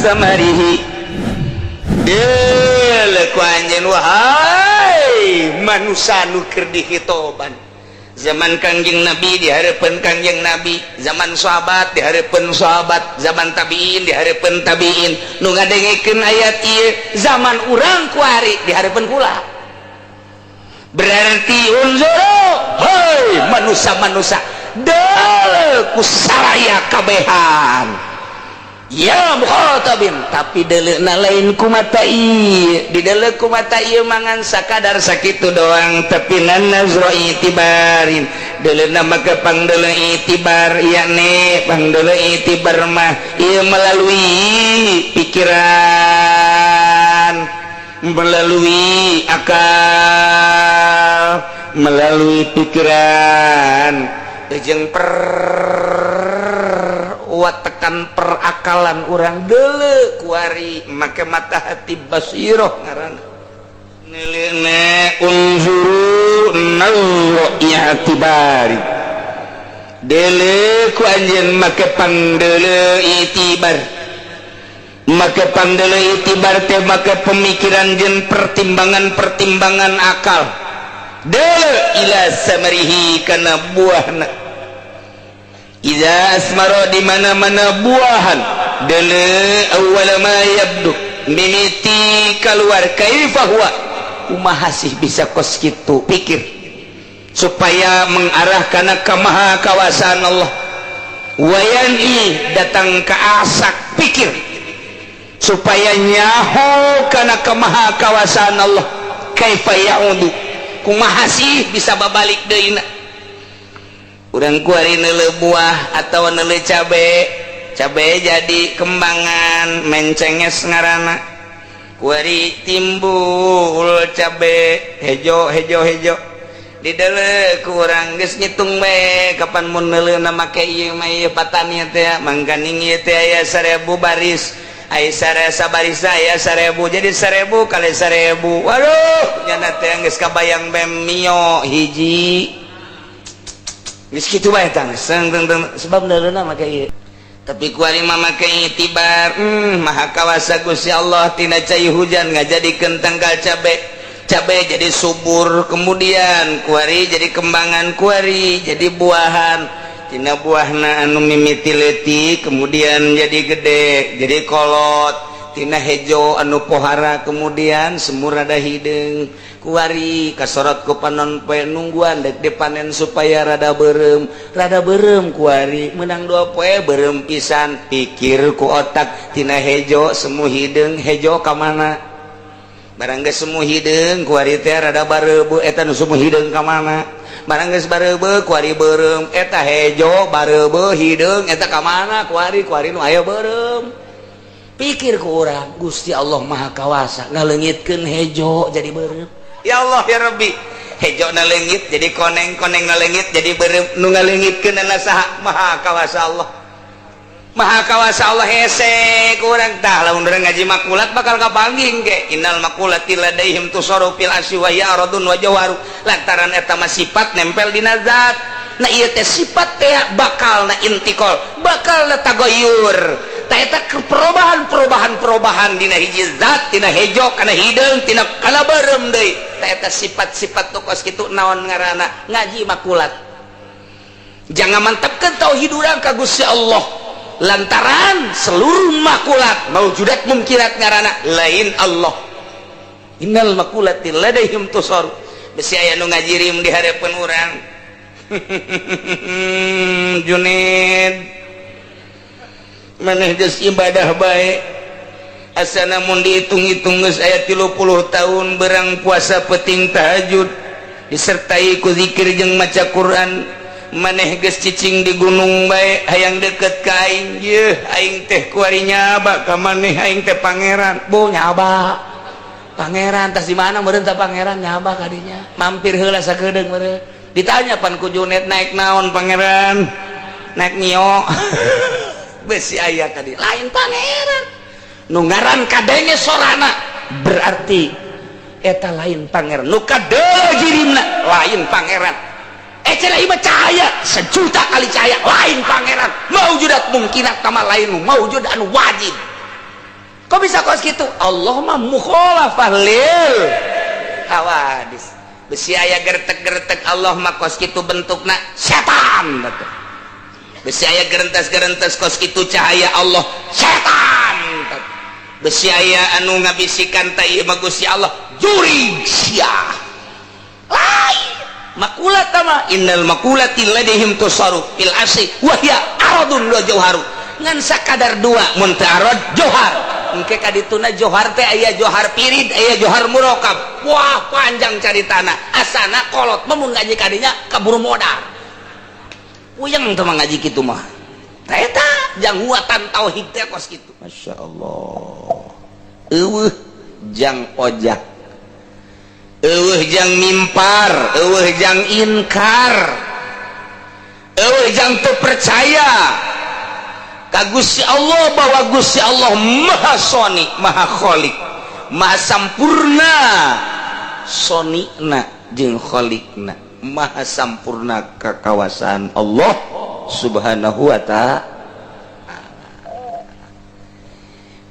samarihi. Deuleu ku anjeun, wahai manusia nu keur dihitoban. Zaman Kangjeng Nabi dihareupeun Kangjeng Nabi, zaman sahabat dihareupeun sahabat, zaman tabiin dihareupeun tabiin nu ngadengekeun ayat ieu, zaman urang kuari dihareupeun kula. Berarti unzuru, hei manusia-manusia, deuleu ku saraya kabehan ya mukhatabin, tapi deuleuna lain ku mata ieu. Dideuleu ku mata ieu mangan sakadar sakitu doang, tapi nazro itibarin, deuleuna maka pangdeuleu itibar, yakni pangdeuleu itibar mah ieu melalui pikiran, melalui akal, melalui pikiran jeung per tekan perakalan urang. Deuleu kuari make mata hati basiroh ngaranna. Unzuru nazro i'tibari, deuleu ku anjeun make pangdeuleu itibar. Make pangdeuleu itibar teh make pemikiran jeung pertimbangan-pertimbangan akal. Deuleu ila samarihi, kana buahna. Iza asmaro, di mana-mana buahan. Deuleu awwala ma yabdu, mimiti keluar. Kaifa huwa, kumaha sih bisa kos kitu? Pikir supaya mengarah kana kamaha kawasaan Allah. Wayani, datang ke asak. Pikir supaya nyaho kana kamaha kawasaan Allah. Kaifa ya'udu, kumaha sih bisa babalik deui? Urang kuari neuleu buah atau neuleu cabe, cabe jadi kembangan, mencenges ngaranna. Kuari timbul cabe hejo hejo hejo, dideuleu ku urang geus ngitung bae kapan mun neuleuna make ieu mah. Ieu patani teh mangkaning ieu teh aya 1000 baris, aya sabaris aya 1000, jadi 1000 kali 1000. Waduh, nyana teh geus kabayang bem mio hiji. Geus kitu bae tang seng teng teng, sebab neuleuna make ieu. Tapi kuari mah make itibar, maha kawasa Gusti Allah. Tina cai hujan ngajadikeun tangkal cabe, cabe jadi subur, kemudian kuari jadi kembangan, kuari jadi buahan. Tina buahna anu mimiti leutik kemudian jadi gede, jadi kolot. Tina hejo anu pohara kemudian semu rada hideung. Kuari kasorot ku panon poe, nungguan dek dipanen supaya rada beureum. Rada beureum, kuari menang 2 poe beureum pisan. Pikir ku otak, tina hejo semu hideung, hejo ka mana? Barang geus semu hideung, kuari teh rada bareubeut, eta nu semu hideung ka mana? Barang geus bareubeut, kuari beureum, eta hejo bareubeut hideung, eta ka mana kuari? Kuari nu aya beureum. Pikir ku urang, Gusti Allah Maha Kawasa ngaleungitkeun hejo jadi beureum. Ya Allah ya Rabbi, hejo na leungit jadi koneng, koneng na leungit jadi beureum, nu ngaleungitkeun saha? Maha Kawasa Allah, Maha Kawasa Allah. Hese kurang tah lamun urang ngaji makulat bakal kapanggih ge. Innal makulati ladaihim tusaru fil asy wa hiya aradun wa jawharu, lantaran eta mah sifat nempel dina zat. Nah, ieu teh sifat teh bakal na intikal, bakal na tagoyur. Tah, eta perubahan perubahan perubahan dina hiji zat, tina hejo kana hideung, tina kana beureum deui. Tah, eta sifat-sifat kos kitu naon ngaranna? Ngaji makulat. Jangan mantapkeun tauhid urang ka Gusti Allah, lantaran seluruh makulat maujudat mungkirat ngaranna lain Allah. Innal makulati ladaihim tusar. Besi aya nu ngajirim di hadapan urang, "Junid, maneh geus ibadah bae, asana mun dihitung-hitung geus aya 30 tahun berang puasa peting tahajud disertai ku zikir jeung maca Quran. Maneh geus cicing di gunung bae, hayang deket ka aing. Yeuh, aing teh kuari nyaba ka maneh, aing teh pangeran." Bo nyaba pangeran tas di mana meureun? Tah, pangeran nyaba kadinya, mampir heula sakedeung meureun. Ditanya pan ku Junet, "Naik naon, pangeran?" "Naik Mio." Besi aya kadi lain pangeran nu ngaran kadenge sorana, berarti eta lain pangeran. Nu kadeuleu jirimna lain pangeran. Eh, cenah ieu cahaya sejuta kali cahaya, lain pangeran. Maujudat mungkinat kama lain maujud anu wajib. Kok bisa kos kitu? Allah mah mukhalafah lil hawadis. Besi aya gertek-gertek Allah mah kos kitu bentukna setan atuh. Besi aya gerentes-gerentes kos kitu cahaya Allah setan. Besi aya anu ngabisikan ta ieu mah Gusti Allah jurig sia. Lain makulat mah innal makulati ladaihim tusaru fil asri wa hiya aradun wa jauharu. Ngan sakadar dua mun teu arad jauhar. Engke kadituna johar teh aya johar pirid aya johar murokab. Wah panjang caritana. Asana kolot mah mun ngaji kadinya kaburu modal. Puyeng teh mah ngaji kitu mah. Ta eta jang huatan tauhid teh kos kitu. Masyaallah. Eueuh jang ojak. Eueuh jang mimpar, eueuh jang inkar. Eueuh jang teu percaya ka Gusti Allah bahwa Gusti Allah Maha Soni, Maha Khalik, Maha Sampurna. Sonina jeung Khalikna Maha Sampurna kekawasaan Allah Subhanahu wa ta'ala.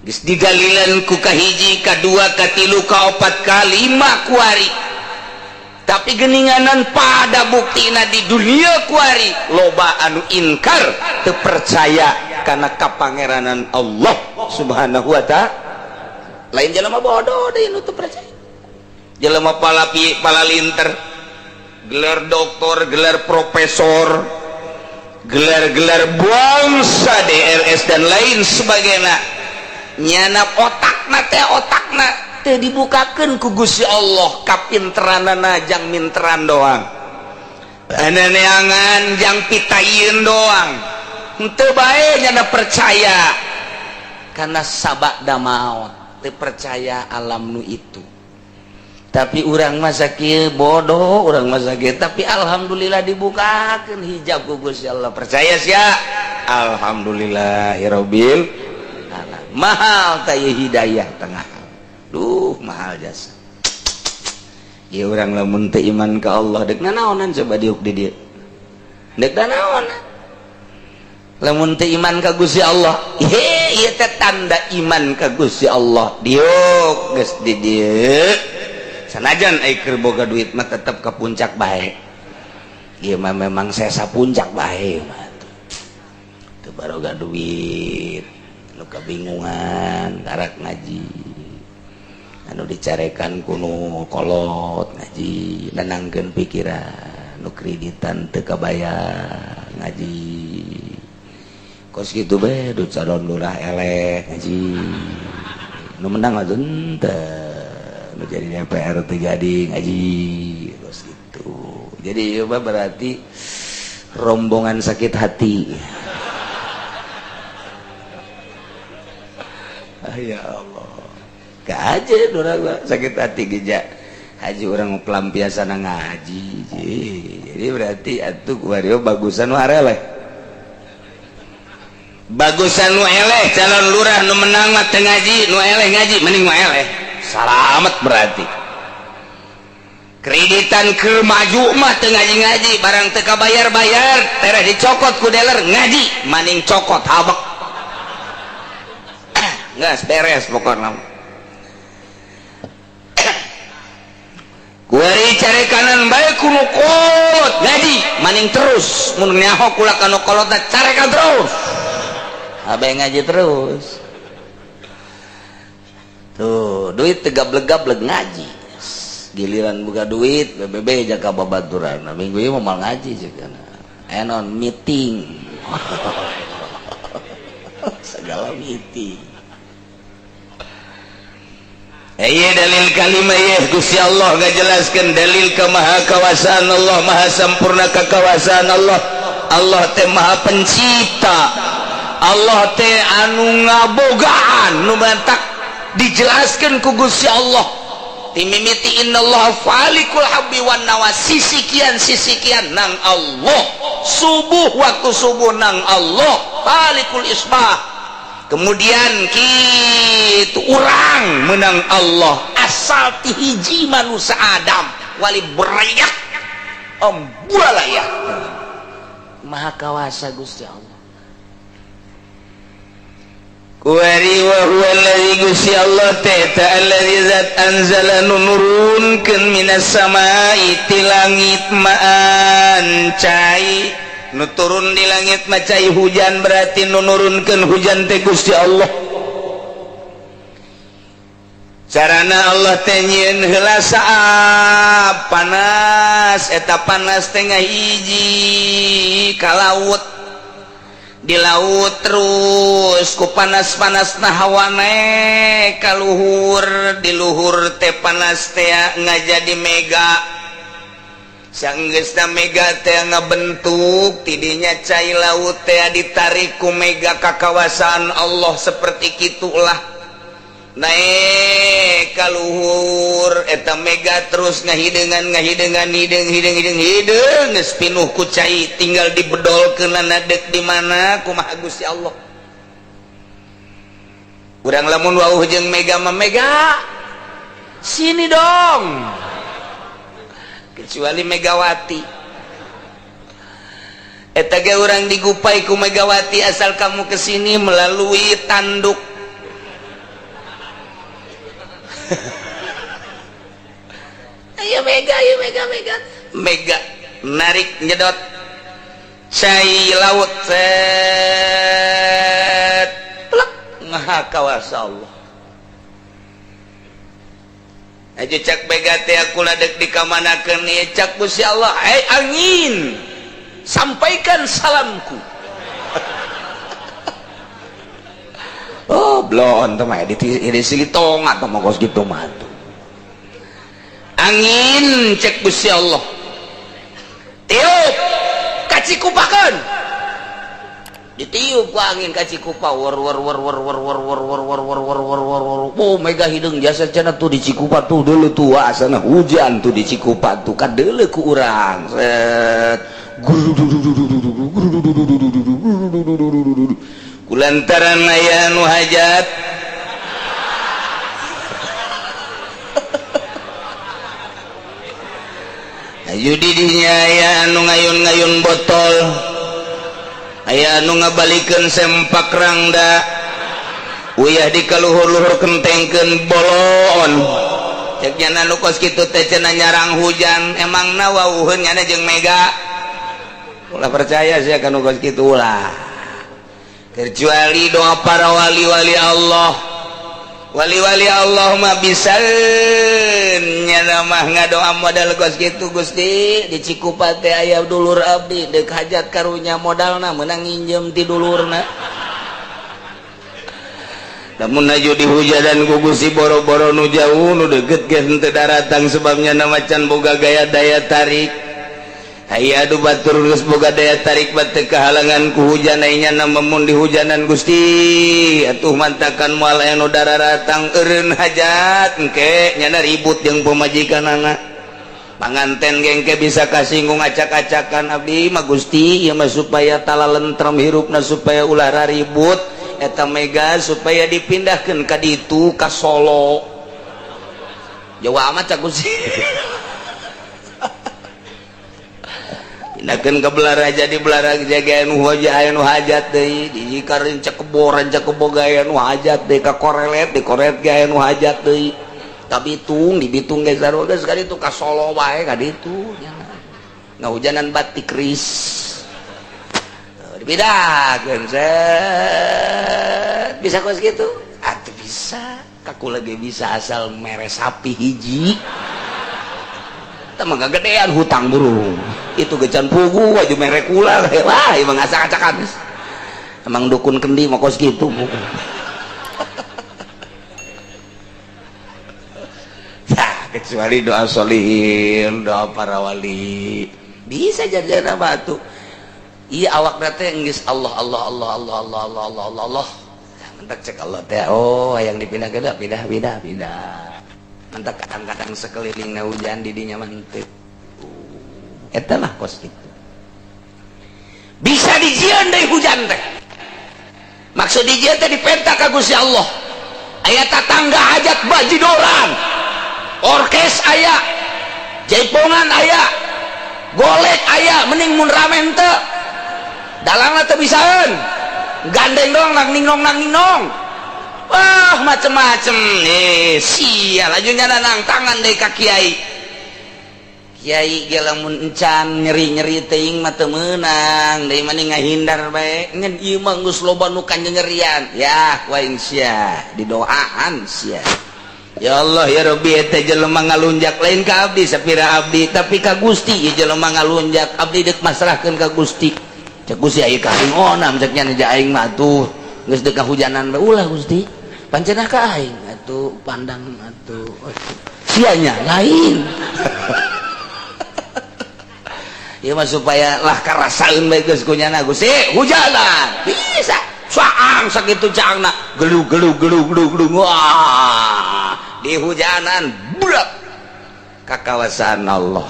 Geus didalilan ku kahiji, kadua, katilu, kaopat, kalima kuari. Tapi geninganan pada buktina di dunia kuari loba anu inkar teu percaya karena kapangeranan Allah Subhanahu wa ta'ala. Lain jelema bodoh deui nu teu percaya. Jelema palalinter, gelar doktor, gelar profesor, gelar-gelar bangsa DRS dan lain sebagainya. Nyana otakna teh otakna teu dibukakeun ku Gusti Allah kapinteranana jang minteran doang. Neangan jang pitaieun doang. Henteu bae nyana percaya karena sabada maot teu percaya alam nu itu. Tapi urang mah sakieu bodoh, urang mah sakieu, tapi alhamdulillah dibukakeun hijab ku Gusti Allah. Percaya sia? Alhamdulillahirabbil alamin. Mahal teh hidayah tengah. Duh, mahal jasa. Ieu urang lamun teu iman ka Allah deuk nanaonan coba diuk di dieu. Deuk nanaonan? Lamun teu iman ka Gusti Allah, he ieu teh tanda iman ka Gusti Allah. Diuk geus di dieu. Sanajan ai keur boga duit mah tetep ka puncak bae. Ieu mah memang sesa puncak bae mah. Teu baroga duit, nu kabingungan karak ngaji. Anu dicarekan kuno kolot ngaji, nenangkeun pikiran, nu kreditan teu kabayar ngaji. Kos kitu bae du calon lurah eleh ngaji. Nu menang mah henteu. Nu jadi DPR teu jadi ngaji kos kitu. Jadi ieu mah berarti rombongan sakit hati. Ah, ya Allah. Kaje urang sakit hati geja. Haji urang pelampiasan ngaji. Jadi berarti atuh kuari bagusan nu areleh. Bagusan nu eleh calon lurah nu menang mah teu ngaji, nu eleh ngaji mending nu eleh. Salamet berarti. Kreditan ke maju mah teu ngaji-ngaji, barang teu kabayar-bayar, tereh dicokot ku dealer ngaji, maning cokot habek. Geus beres pokona. Kuari cari kanan bae ku nu kolot ngaji, maning terus mun nyaho kula ka nu kolotna carekan terus. Abe ngaji terus. Tuh, duit teu gableg-gableg ngaji. Giliran buka duit BBB jaga babaturan. Nah, minggu ieu mah ngaji cekana. Enon meeting. Segala meeting. Ieu dalil kalimah ieu Gusti Allah ngajelaskeun dalil kemahakawasaan Allah, maha sampurna kekawasaan Allah. Allah teh maha pencipta. Allah teh anu ngabogaan nu mantak dijelaskeun ku Gusti Allah. Timimiti innallaha falikul habbi wan nawa, sisikian sisikian nang Allah. Subuh waktu subuh nang Allah, falikul isbah. Kemudian kitu urang menang Allah asal ti hiji manusia Adam wali berayak embualaya. Maha kawasa Gusti Allah. Kuari wa huwa alladzi, Gusti Allah teh ta alladzi zat anzala nu nurunkeun minas samai ti langit maan cai, nu turun di langit mah cai hujan, berarti nu nurunkeun hujan teh Gusti Allah. Carana Allah teh nyieun heula saap panas, eta panas teh ngahiji ka laut, di laut terus ku panas-panas nah hawa naek ka luhur, di luhur teh panas teh ngajadi mega. Sanggeusna mega teh ngabentuk, tidinya cai laut teh ditarik ku mega ka kawasan Allah, seperti kitulah naek ka luhur eta mega, terus ngahideungan ngahideungan, hideung hideung hideung hideung, geus pinuh ku cai, tinggal dibedolkeunana deuk di mana kumaha Gusti Allah. Urang lamun wauh jeung mega mah, "Mega, sini dong," kecuali Megawati. Eta ge urang digupai ku Megawati, "Asal kamu kesini melalui tanduk." Ayo Mega, ayo Mega, Mega, Mega narik nyedot cai laut, set, plek, ngaha kawasa Allah. Aja cak Mega teh, "Aku ladek dikamanakeun ieu?" Cak Gusti Allah, "Hei angin, sampaikan salamku." Oh, blon teh mah di sini tongat mah kos kitu mah tuh. "Angin," cek Gusti Allah, "tiup ka Cikupakeun." Ditiup ku angin ka Cikupa, wor wor wor wor wor wor wor wor wor wor wor wor wor wor. Oh, mega hideung jasa cenah tuh di Cikupa tuh dulu tuh asana hujan tuh di Cikupa tuh, kadeuleu ku urang, set, kulantaran aya nu hajat. Ayu didinya aya anu ngayun-ngayun botol, aya anu ngabalikeun sempak rangda, uyah di kaluhur-luhur kentengkeun bolon. Cek nyana nu kos kitu teh cenah nyarang hujan, emangna wawuheun nyana jeung mega? Ulah percaya sia ka nu kos kitu, ulah, kecuali doa para wali-wali Allah. Wali-wali Allah mah bisa nyana mah ngadoa modal kos kitu, "Gusti, di Cikupa teh aya dulur abdi deuk hajat karunya, modalna meunang nginjem ti dulurna." Lamun aju dihujanan ku Gusti, boro-boro nu jauh, nu deket ge henteu daratang, sebabnya nama can boga gaya daya tarik. Aya adu batur geus boga daya tarik mah teu kahalangan ku hujan. Aya nyana mun dihujanan Gusti atuh mantakan moal aya nu daratang, eureun hajat engke nyana ribut jeung pamajikanana, panganten gengke bisa kasinggung acak-acakan. "Abdi mah, Gusti, ieu mah supaya tala lentrem hirupna, supaya ulah ribut, eta mega supaya dipindahkeun ka ditu, ka Solo, jauh amat," cak Gusti. Pindahkeun ke Balaraja, di Balaraja ge anu aya nu hajat deui, di ka Rancakebo, Rancakebo ge aya nu hajat deui, ka Korelet, di Korelet ge aya nu hajat deui, ka Bitung, di Bitung ge sarua, geus ka ditu ka Solo wae ka ditu ngahujanan batik keris dipindahkeun, set. Bisa kos kitu atuh, bisa kaku lagi bisa, asal mere sapi hiji. Teh mah gedean hutang burung itu gecan pugu aju mere kula. Wah, emang acak-acakan, emang dukun kendi mah kos kitu. Nah, kecuali doa solihin, doa para wali bisa jadi batu. Iya, awak teh geus Allah Allah Allah Allah Allah Allah Allah Allah Allah. Mentak cek Allah teh, "Oh, yang dipindah ke pindah pindah pindah." Mentak kadang-kadang sekelilingna hujan di dinya mah henteu. Eta lah kos kitu. Bisa dijieun deui hujan teh. Maksud dijieun teh dipenta ka Gusti Allah. Aya tatangga hajat bajidoran. Orkes aya, jaipongan aya, golek aya, mending mun rame henteu. Dalangna teu bisaeun. Gandeng doang nang ningnong nang ningnong. Wah, macem-macem nih, sial aja nang tangan deh ka kiai. Kiai ge lamun encan nyeri-nyeri teuing mah teu meunang, deui mah ngahindar bae. Ngan ieu mah geus loba nu kanyerian. Ya, ku aing sia, didoaan sia. Ya Allah ya Rabbi, eta jelema ngalunjak lain ka abdi sapira abdi, tapi ka Gusti ieu jelema ngalunjak, abdi deuk masrahkeun ka Gusti. Cek Gusti aya ka aing onam cek nya aing mah tuh geus deuk kahujanan bae ulah Gusti. Pancenah ka aing atuh pandang atuh sianya lain. Ieu mah supaya lah karasaeun bae geus ku nyana Gusti hujanan bisa caang sakitu caangna gelu gelu gelu gelu gelu wah di hujanan budak ka kawasaan Allah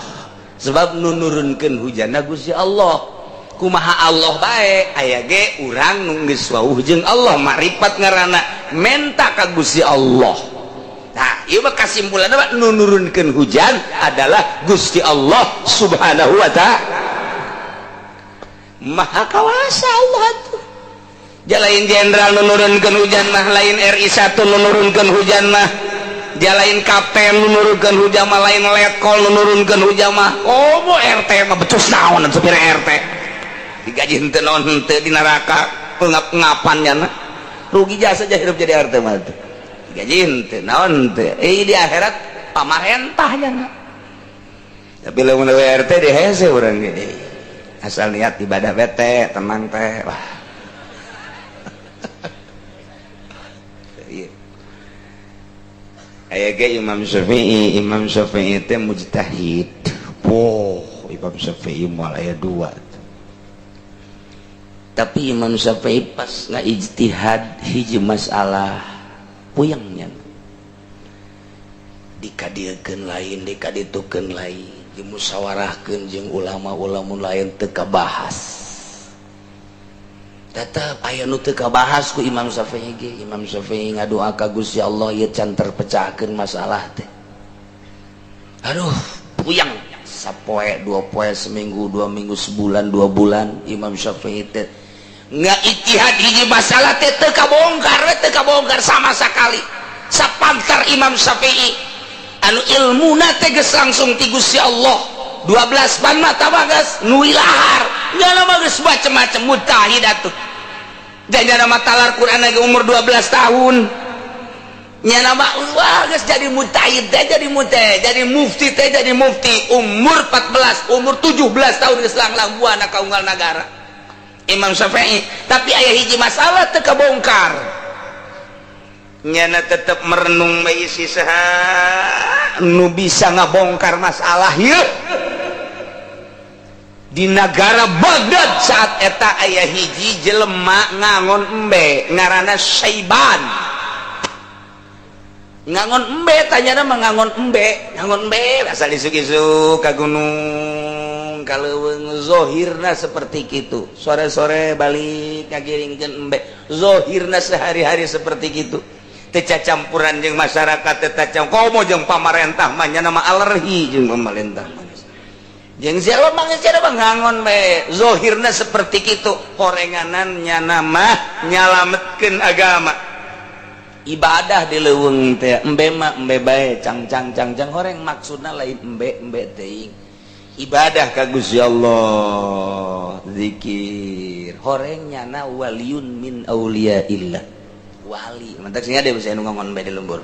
sebab nu nurunkeun hujanna Gusti Allah. Kumaha Allah bae aya ge urang nu geus wauh jeung Allah makrifat ngaranna menta ka Gusti Allah. Nah, ieu mah kasimpulanna nu nurunkeun hujan adalah Gusti Allah Subhanahu wa ta'ala. Maha kawasa Allah tuh. Jalain jenderal nu nurunkeun hujan mah, lain RI 1 nu nurunkeun hujan mah, jalain kapten nu nurunkeun hujan mah, lain letkol nu nurunkeun hujan mah. Oh, RT mah becus naon supir RT. Digaji henteu naon henteu di neraka ngap-ngapan nyana. Rugi jasa aja hidup jadi RT mah tuh. Digaji henteu naon henteu. Di akhirat pamarentah nyana. Tapi lamun RT di hese urang ge. Asal niat ibadah bete, tenang teh. Wah. Aya ge Imam Syafi'i, Imam Syafi'i teh mujtahid. Wah, Imam Syafi'i moal aya dua. Tapi Imam Syafi'i pas ngaijtihad hiji masalah puyengnya. Dikadilkeun lain, dikaditukeun lain, dimusyawarahkeun jeung ulama-ulama lain teu kabahas. Tetep aya nu teu kabahas ku Imam Syafi'i ge. Imam Syafi'i ngadoa ka Gusti Allah ieu can terpecahkeun masalah teh. Aduh, puyeng sapoe, dua poe, seminggu, 2 minggu, sebulan, 2 bulan Imam Syafi'i teh ngaijtihad hiji masalah teh teu kabongkar, teu kabongkar sama sekali. Sapantar Imam Syafi'i anu ilmuna teh geus langsung ti Gusti Allah. 12 ban mah tah geus nu ilahar. Nyana mah geus macem-macem mujtahid atuh. Janyana mah talar Quran lagi umur 12 tahun. Nyana mah wah geus jadi mujtahid teh, jadi mujtahid, jadi mufti teh, jadi mufti umur 14, umur 17 tahun geus langlang buana ka unggal nagara. Imam Syafi'i, tapi aya hiji masalah teu kabongkar. Nyana tetep merenung bae saha nu bisa ngabongkar masalah ieu. Di negara Baghdad saat eta aya hiji jelema ngangon embe ngaranna Syaiban. Ngangon embe tanyana mah ngangon embe, ngangon embe asal isuk-isuk ka gunung ka leuweung zohirna seperti kitu. Sore-sore balik ngagiringkeun embe, zohirna sehari-hari seperti kitu. Teu cacampuran jeung masyarakat, teu cacampuran komo jeung pamarentah mah nya nama alergi jeung pamarentah mah. Jeung siapa mah geus mah ngangon bae, zohirna seperti kitu, horenganan nyana mah nyalametkeun agama. Ibadah di leuweung teh embe mah embe bae, cang cang cang cang horeng maksudna lain embe embe teuing. Ibadah ka Gusti Allah, zikir. Horeng nyana waliun min auliyaillah. Wali, mantak sing ada bisa nu ngangon bae di lembur.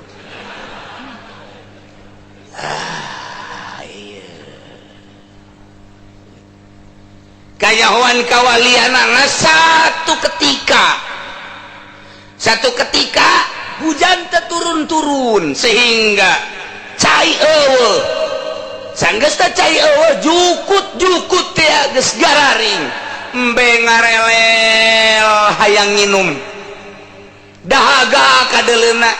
Ah, iya. Kayahoan kawalianana satu ketika hujan terturun-turun sehingga cai eueuh. Sanggeus teh cai eueuh jukut-jukut teh geus gararing. Embe ngarelel hayang nginum. Dahaga kadeleuna.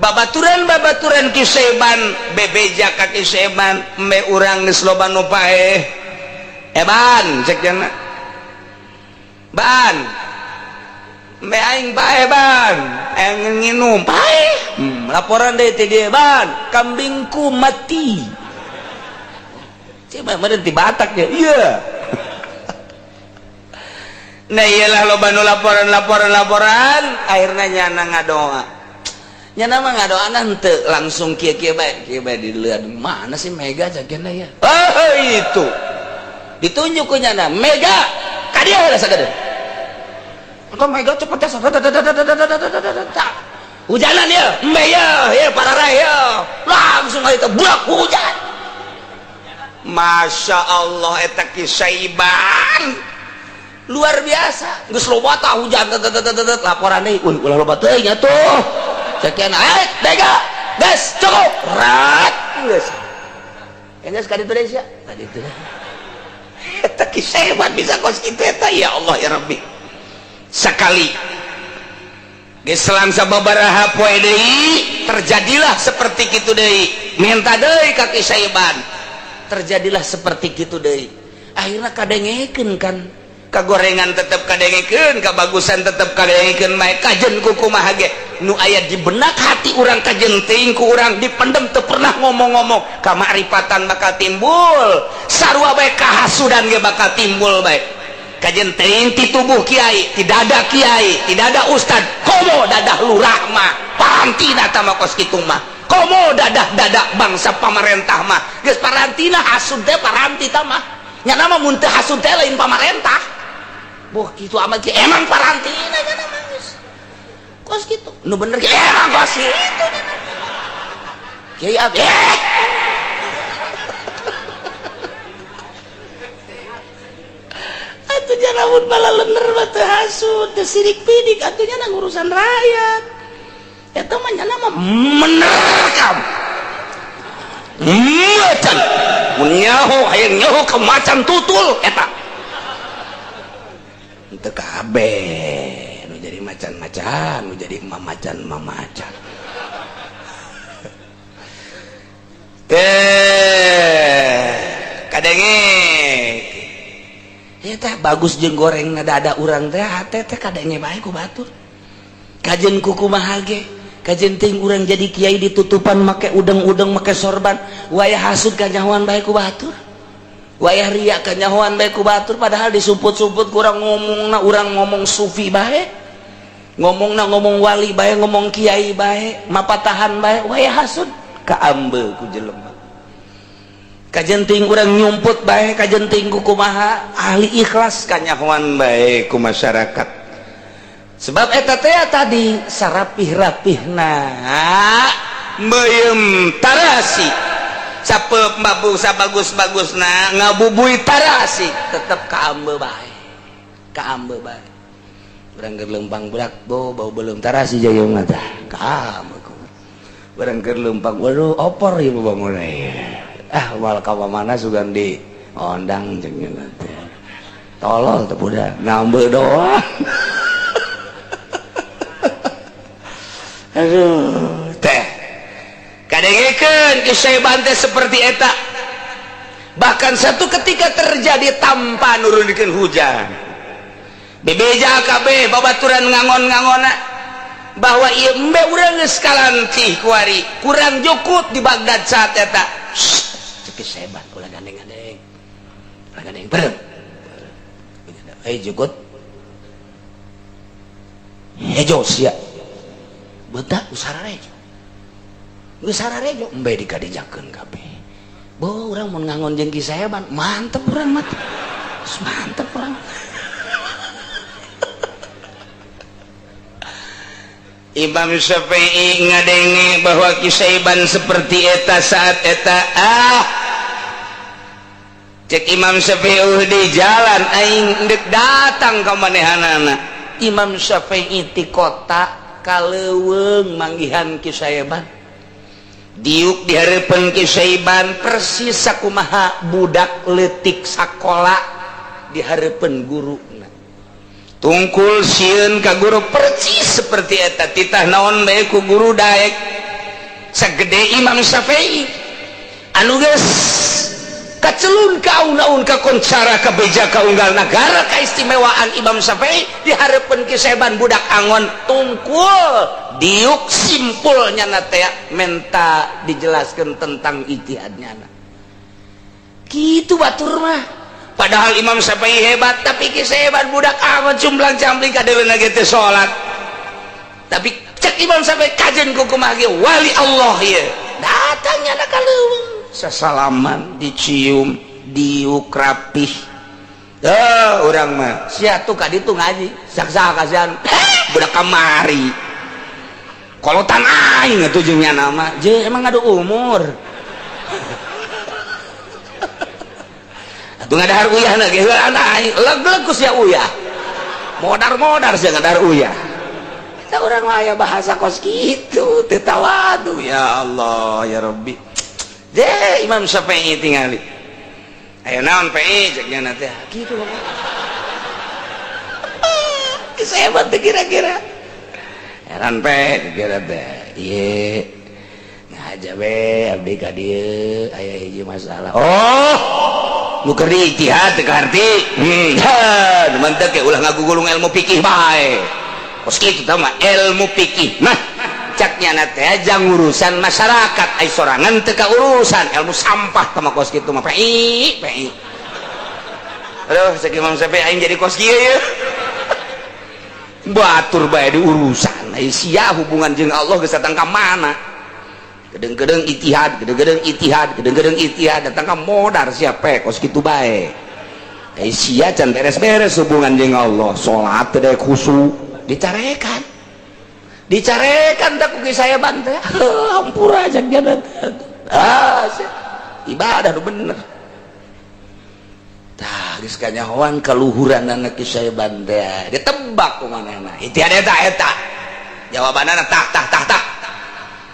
Babaturan-babaturan Ki Seban bebeja ka Ki Seban, embe urang geus loba nu paeh. Eban cek cenah. Ban. Embe aing paeh ban, aing nginum paeh. Laporan deui ti dieu ban, kambingku mati. Coba meureun ti Batak nya. Iya. Nah iyalah loba nu laporan laporan laporan, akhirnya nyana ngadoa. Nyana mah ngadoa henteu langsung kieu kieu bae, kieu bae dilihat mana sih Mega jagena ya. Oh itu. Ditunjuk ku nyana Mega ka dieu heula sagede. Engko Mega cepet ya. Hujanan ya, embe ya, ya pararai ya. Langsung aja buak hujan. Masya Allah eta kisaiban luar biasa. Geus loba tah hujan laporan deui. Uy, ulah loba teuing atuh. Sekian eh Mega, geus cukup. Rat geus. Geus ka ditu deui sia. Ka ditu. Eta kisaiban bisa kos kitu eta ya Allah ya Rabbi. Sekali geus sababaraha poe deui terjadilah seperti kitu deui, minta deui ka Ki Saiban, terjadilah seperti kitu deui. Akhirna kadengekeun kan, kagorengan tetep kadengekeun, kabagusan tetep kadengekeun bae, kajen ku kumaha ge nu aya di benak hati urang kajen teuing ku urang dipendem teu pernah ngomong-ngomong, kamakrifatan bakal timbul, sarua bae kahasudan ge bakal timbul bae. Kajen teuing ti tubuh kiai, tidak ada kiai, tidak ada ustad, komo dadah lurah mah parantina tah mah kos kitu mah, komo dadah-dadah bangsa pamarentah mah geus parantina hasud teh paranti tah mah nyana mah mun teu hasud teh lain pamarentah. Boh kitu amat ge emang parantina nyana mah geus kos kitu nu bener ge emang kos kitu nyana kiai abdi atuh lamun bala lener mah teu hasud teu sirik pidik atuh nya urusan rakyat eta mah nyana mah menerkam macan mun nyaho hayang nyaho ka macan tutul eta teu kabeh nu jadi macan-macan nu jadi mamacan-mamacan teh kadenge ya teh bagus jeung goreng dada urang teh hate teh kadenge bae ku batur kajen kumaha ge kajen ting urang jadi kiai ditutupan make udeng-udeng make sorban wayah hasud kanyahoan bae ku batur wayah riya kanyahoan bae ku batur padahal disumput-sumput kurang ngomongna urang ngomong sufi bae ngomongna ngomong wali bae ngomong kiai bae mapatahan bae wayah hasud kaambe ku jelema kajenting urang nyumput bae kajenting ku kumaha ahli ikhlas kanyahoan bae ku masyarakat sebab eta teh tadi sarapih-rapihna meuyeum tarasi sapeup mabuk sabagus-bagusna ngabubui tarasi tetep kaambe bae kaambe bae urang keur leumpang budak bo bau beuleum tarasi jaya mah tah kaambe urang keur leumpang waduh opor ieu bangun ah wal ka mana sugan di ondang jeung teh tolol teh budak ngambe doang. Aduh teh kadengekeun kisaiban teh seperti eta bahkan satu ketika terjadi tanpa nurunkeun hujan bebeja kabeh babaturan ngangon-ngangona bahwa ieu embe urang geus kalantih kuari kurang jukut di Baghdad saat eta. Seban ulah gandeng-gandeng ulah gandeng berem eh jukut hejo sia betah usararejo geus sararejo embe dikadijakeun kabeh bo urang mun ngangon jeung Ki Saeban mantep urang mah mantep urang. Imam Syafi'i ngadenge bahwa Ki Saeban seperti eta saat eta ah cek Imam Syafi'i di jalan aing deuk datang ka manehanana. Imam Syafi'i ti kota ka leuweung manggihan Ki Saeban diuk di hareupeun Ki Saeban persis sakumaha budak leutik sakola di hareupeun guruna tungkul sieun ka guru persis seperti eta titah naon bae ku guru daek sagede Imam Syafi'i anu geus kacelun kaun-aun kakoncara kabeja kaunggal nagara kaistimewaan Imam Syafi'i di hareupeun Ki Saeban budak angon tungkul diuk simpulnya na teh menta dijelaskeun tentang ijtihadnya na kitu batur mah Padahal Imam Syafi'i hebat, tapi kisah hebat budak amat cumblang cambling kadeuleuna ge teu salat. Tapi cek Imam Syafi'i kajen ku kumaha ge wali Allah ieu. Datangnya na ka leuweung, sasalaman, dicium, diuk rapih. Eh, urang mah sia tuh ka ditu ngaji, sak-sak kasihan budak kamari. Kolotan aing atuh jeung nyana mah, je emang ngadu umur. Atuh ngadahar uyahna ge heulaan aing, leg-leg ku sia uyah. Modar-modar sia ngadahar uyah. Eta urang mah aya bahasa kos kitu, teu tawadu ya Allah ya Rabbi. Je Imam Syafi'i tingali. Aya naon PI cek nyana teh kitu mah. Geus hebat teh kira-kira. Heran pe kira teh. Ieu ngaja we abdi ka dieu aya hiji masalah. Oh, nu keur diijtihad teu kaharti. Mantep ge ulah ngagugulung ilmu fikih bae. Kos kitu tah mah ilmu fikih mah cak nyana teh jang urusan masyarakat ai sorangan teu ka urusan ilmu sampah tah mah kos kitu mah PI PI. Aduh, cek Imam Syafi'i aing jadi kos kieu ye. Batur bae di urusan ai sia hubungan jeung Allah geus datang ka mana? Gedeng-gedeng ijtihad, gedeng-gedeng ijtihad, gedeng-gedeng ijtihad datang ka modar siapa kos kitu bae. Ai sia can beres-beres hubungan jeung Allah, salat teu daek khusyuk, dicarekan. Dicarekan tak ku saya bantah. Hampura cak dia teh. Ah, ibadah nu bener. Tah geus kanyahoan kaluhuranana ki saya bantah. Ditebak ku manehna. Ijtihad eta eta. Jawabanana tah tah tah tah.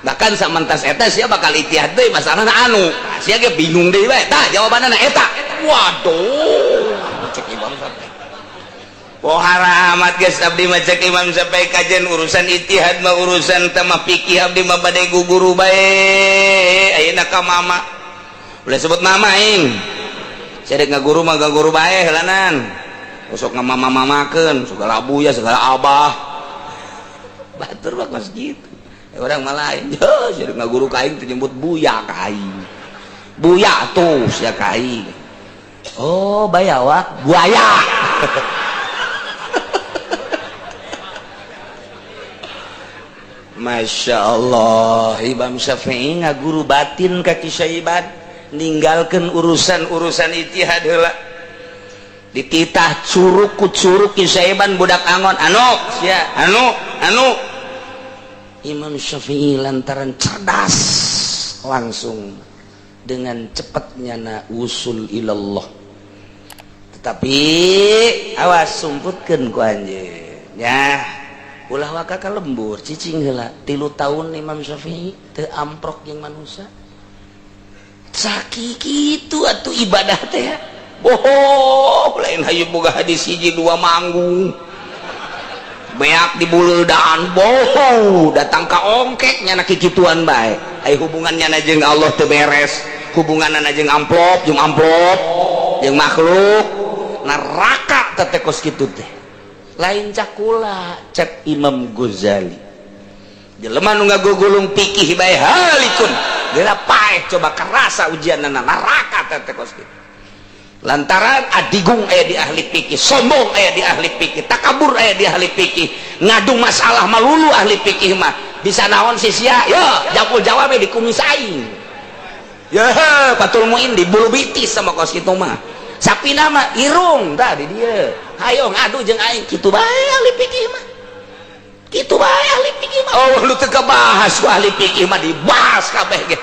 Bahkan samantas eta sia bakal ijtihad deui masalahna anu. Tah sia ge bingung deui bae. Tah jawabanana eta. Waduh, cek Imam Syafi'i. Pohara amat geus abdi mah cek Imam Syafi'i kajen urusan ijtihad mah urusan teh mah fikih abdi mah bade guguru bae. Ayeuna ka mama. Ulah sebut mama aing. Sia dek ngaguru mah gaguru bae heulanan. Sok ngamama-mamakeun segala abuya segala abah. Batur mah kos kitu. Orang mah lain, sia dek ngaguru ka aing teh nyebut buya ka aing. Buya tuh sia ka aing. Oh, bayawak buaya. Masya Allah, Imam Syafi'i ngaguru batin ka Ki Syaiban, ninggalkeun urusan-urusan ijtihad heula. Dititah curug ku curug Ki Syaiban budak angon, anu sia, anu, anu. Imam Syafi'i lantaran cerdas langsung dengan cepatnya na usul ilallah. Tetapi awas sumputkeun ku anjeun ya. Ulah waka ka lembur cicing heula 3 tahun Imam Syafi'i teu amprok jeung manusia. Sakitu kitu atuh ibadah teh. Bohong lain hayu boga hadis hiji dua manggung. Beak di buleudaan bohong datang ka ongkek nyana kikituan bae. Ai hubungannya na jeung Allah teu beres, hubunganna jeung amplop jeung makhluk neraka teh kos kitu teh. Lain cakula cek Imam Ghazali jelema nu ngagugulung fikih bae halikun geura paeh coba kerasa ujianna neraka teh kos kitu. Lantaran adigung aya di ahli fikih, sombong aya di ahli fikih, takabur aya di ahli fikih, ngadu masalah malulu ahli fikih mah bisa naon sih sia yo japul jawabe di kumis aing ya Fatul Muin di bulu bitis sama kos kitu mah. Sapi nama irung tah di dieu hayo ngadu jeung aing kitu bae ahli fikih mah. Kitu bae ahli fikih mah. Oh lu teu kabahas ku ahli fikih mah dibahas kabeh ge.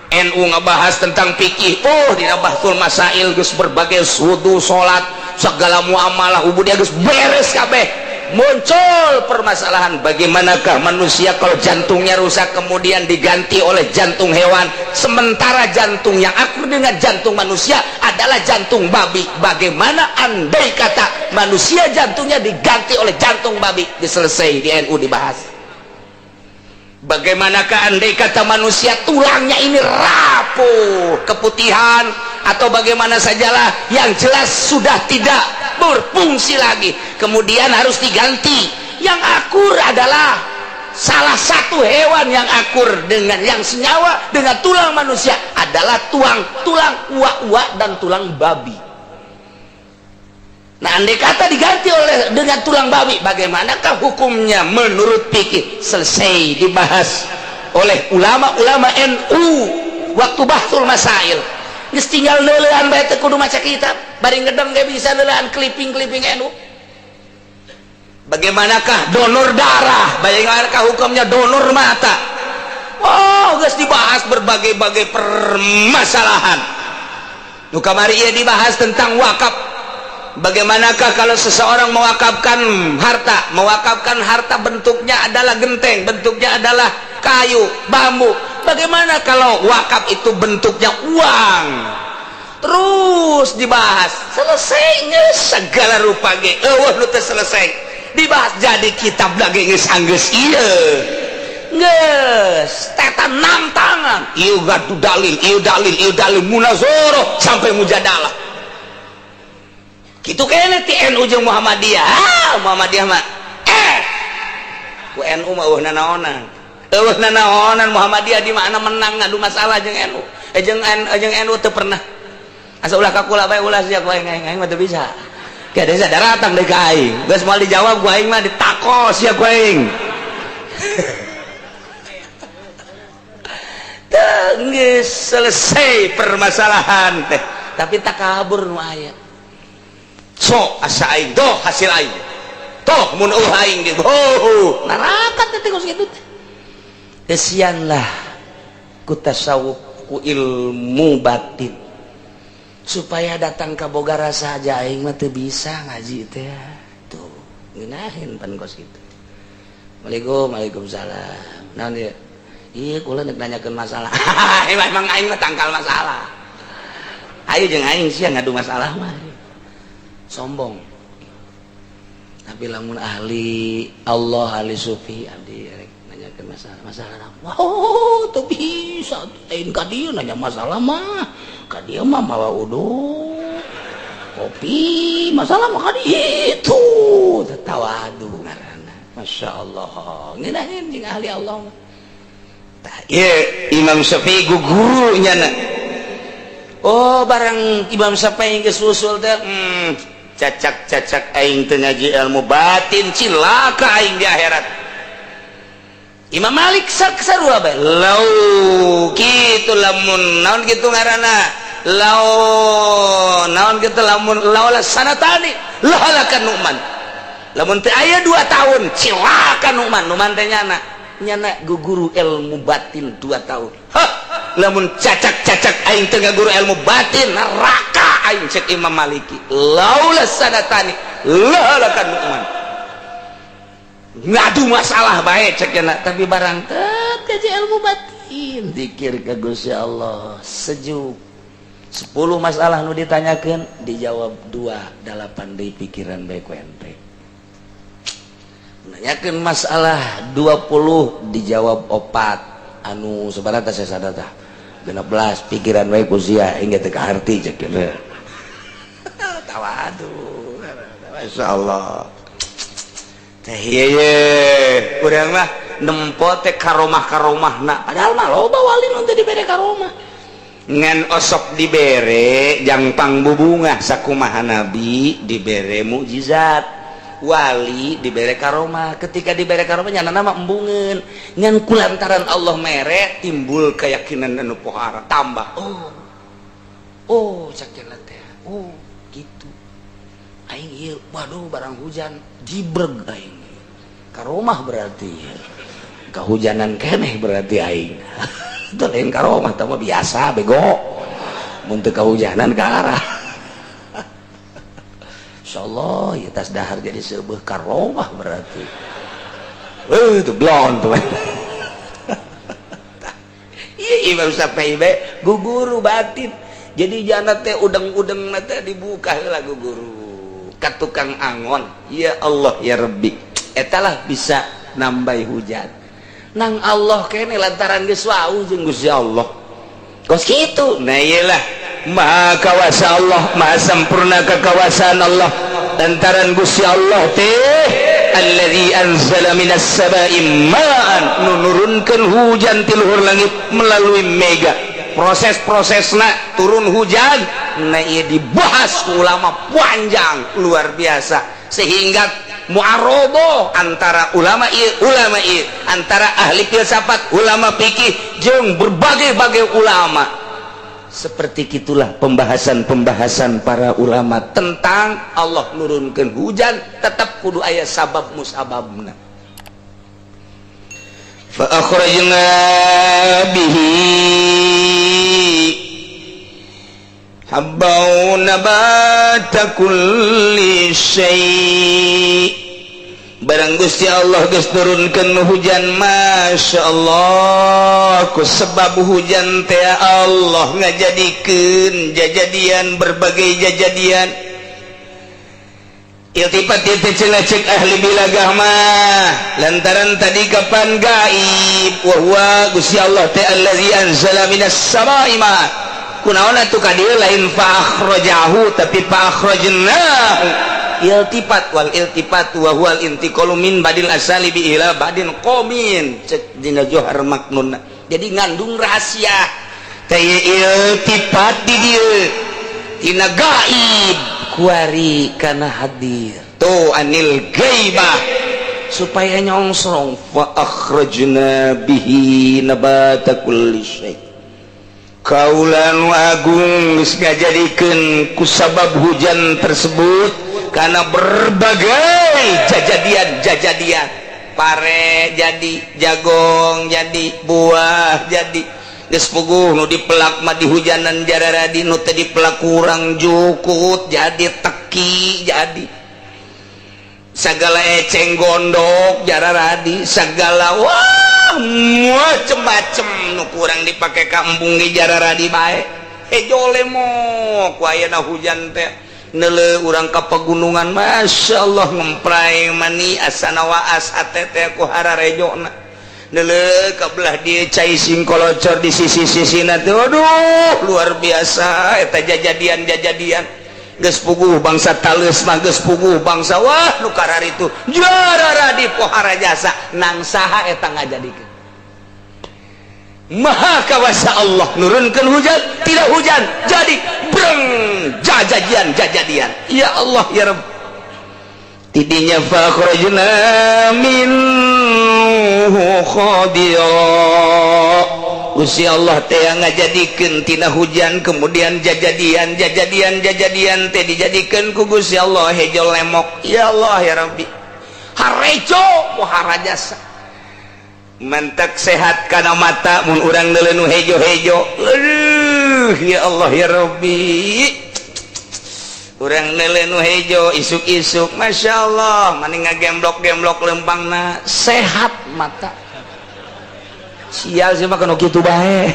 NU ngebahas tentang fikih. Oh dina Bahsul Masail geus berbagai wudu salat segala muamalah ubudiyah geus beres kabeh. Muncul permasalahan bagaimanakah manusia kalau jantungnya rusak kemudian diganti oleh jantung hewan, sementara jantung yang akur dengan jantung manusia adalah jantung babi. Bagaimana andai kata manusia jantungnya diganti oleh jantung babi? Diselesai di NU dibahas. Bagaimanakah andai kata manusia tulangnya ini rapuh, keputihan atau bagaimana sajalah, yang jelas sudah tidak berfungsi lagi, kemudian harus diganti. Yang akur adalah salah satu hewan yang akur dengan yang senyawa dengan tulang manusia adalah tulang uak-uak dan tulang babi. Nah, andai kata diganti oleh dengan tulang babi, bagaimanakah hukumnya menurut fikih? Selesai dibahas oleh ulama-ulama NU waktu bahtsul masail. Geus tinggal neuleuan bae, teu kudu maca kitab. Bari ngedeng ge bisa neuleuan clipping-clipping NU. Bagaimanakah donor darah? Bagaimanakah hukumnya donor mata? Oh, geus dibahas berbagai-bagai permasalahan. Nu kamari ieu dibahas tentang wakaf. Bagaimanakah kalau seseorang mewakafkan harta? Mewakafkan harta bentuknya adalah genteng, bentuknya adalah kayu, bambu. Bagaimana kalau wakaf itu bentuknya uang? Terus dibahas, selesainya segala rupa ge. Euweuh nu teu selesai. Dibahas jadi kitab lagi geus anggeus ieu. Geus, teta enam tangan. Ieu gadu dalil, ieu dalil, ieu dalil, munazoroh sampai mujadalah. Gitu kayaknya ti NU jeung Muhammadiyah. Ah, Muhammadiyah mah ku NU mah euweuh nanaonan, euweuh nanaonan. Muhammadiyah di mana menang ngadu masalah jeung NU, jeung NU teu pernah. Asa ulah ka kula bae, ulah sia ku aing, aing aing mah teu bisa. Kayak desa daratang deui ka aing, geus moal dijawab ku aing mah, ditakos sia ku aing. Teu, geus selesai permasalahan teh, tapi takabur nu aya. Sok asa aing doh hasil aing toh mun eueuh aing di oh neraka teh kos kitu teh. Kesianlah ku tasawuf, ku ilmu batin, supaya datang ka boga rasa aja aing mah teu bisa ngaji teh tuh ngeunaheun pan kos kitu. Waalaikum, waalaikumsalam. Naon ieu? Ieu kula nek nanyakeun masalah. Emang aing mah tangkal masalah. Ayo jeung aing sia ngadu masalah mah. Sombong. Tapi lamun ahli Allah, ahli sufi, abdi rek nanyakeun masalah, masalah. Wow, teu bisa lain ka dieu nanya masalah mah. Ka dieu mah mawa uduk kopi, masalah mah ka ditu. Tawadu ngaranna. Masya Allah, ngeunaheun jeung ahli Allah mah. Tah ieu Imam Syafi'i gugurunya na. Oh, barang Imam Syafi'i geus usul teh, cacak-cacak aing teu ngaji ilmu batin, cilaka aing di akhirat. Imam Malik sarua bae. Lau kitu lamun naon kitu ngaranna? Lau naon kitu lamun laula sanatani lahalakan Nu'man. Lamun teu aya 2 tahun cilaka Nu'man. Nu'man teh nyana nyana guguru ilmu batin 2 tahun. Hah, lamun cacak-cacak aing teu ngaguru ilmu batin, neraka aing, cek Imam Maliki. Laula sanatani lahalakan Nu'man. Ngadu masalah bae cek nya, tapi barang teu kaji ilmu batin, dikir ka Gusti Allah, sejuk. 10 masalah nu ditanyakeun dijawab 2, 8 deui pikiran bae ku ente. Nanyakeun masalah 20 dijawab 4, anu sabaraha teh sadar tah 16 pikiran bae ku sia hingga teu kaharti cek nya. Tawadu. Masyaallah. Teh ieu urang mah nempo teh karomah-karomahna, padahal mah loba wali nu teu dibere karomah. Ngan osok dibere jangpang bubungah sakumaha nabi dibere mukjizat. Wali dibere karomah, ketika dibere karomah nyana nama embungeun, ngan kulantaran Allah mere timbul keyakinan anu pohara tambah. Oh, oh cak teh, oh gitu aing ieu, waduh barang hujan jibreg aing karomah, berarti kehujanan keneh berarti aing. Itu lain karomah, tah mah biasa bego mun teu kahujanan ka arah. Insyaallah ya tas dahar jadi sebuah karomah berarti. Itu blon tuh. Iya, Imam Syafi'i bae guguru batin. Jadi jana teh udeng-udeng teh dibuka heula guguru ka tukang angon. Ya Allah ya Rabbi, etalah bisa nambah hujan nang Allah kene lantaran geus wau jeung Gusti Allah kos kitu. Nah iyalah maha kawasa Allah, maha sempurna kekawasaan Allah lantaran Gusti Allah teh alladzi anzala minas sama'i ma'an, nu nurunkeun hujan ti luhur langit melalui mega. Proses-prosesna turun hujan Nah, ieu dibahas ku ulama panjang luar biasa sehingga muarobo antara ulama ieu antara ahli filsafat, ulama fikih jeung berbagai-bagai ulama. Seperti itulah pembahasan-pembahasan para ulama tentang Allah nurunkan hujan tetap kudu aya sabab musababna. Fa akhrajna bihi habban nabata kulli syai'. Barang Gusti Allah geus nurunkeun hujan, Masya Allah, ku sebab hujan teh Allah ngajadikeun jajadian, berbagai jajadian. Iltifat itu cenah cek ahli balagah mah lantaran tadi kapan gaib wa huwa Gusti Allah teh allazi anzala minas sama'i ma kunaon atuh ka dieu lain fa akhrajahu tapi fa akhrajnahu. Iltifat wal iltifat wa huwal intiqalu min badil asalibi ila badin qomin cek dina Johar Maknun. Jadi ngandung rahasia teh iltifat di dieu tina gaib kuari kana hadir tuh anil gaibah supaya nyongsrong. Fa akhrajna bihi nabata kulli syai'. Kaula nu agung geus ngajadikeun ku sabab hujan tersebut karena berbagai jajadian-jajadian, pare jadi, jagong jadi, buah jadi. Geus puguh nu dipelak mah di hujanan jararadi, nu teu dipelak kurang jukut jadi, teki jadi, segala eceng gondok jararadi, segala wah macem-macem nu kurang dipake ka embung ge jararadi bae. Hejo lemok ku ayeuna hujan teh neuleuh urang ka pegunungan, Masya Allah, ngempray mani asana waas hate teh ku hararejona neuleuh ka belah dieu cai singkolocor di sisi-sisina teh. Aduh, luar biasa eta jajadian-jajadian. Geus puguh bangsa taleus mah geus puguh bangsa wah nu kararitu jararadi pohara jasa nang saha eta ngajadikeun. Maha kawasa Allah nurunkan hujan, tidak hujan jadi breng jajadian jajadian. Ya Allah ya Rabb, tidinya fa akhrajna minhu khadira. Gusti Allah teh ngajadikeun tina hujan kemudian jajadian jajadian jajadian teh dijadikeun ku Gusti Allah hejo lemok. Ya Allah ya Rabbi, harejo pohara jasa mantak sehat kana mata mun urang neuleuh nu hejo-hejo. Aduh, ya Allah ya Rabbi, urang neuleuh nu hejo isuk-isuk, Masya Allah, maning ngagemblok-gemblok lempangna, sehat mata. Sial sih mah kanu kitu bae.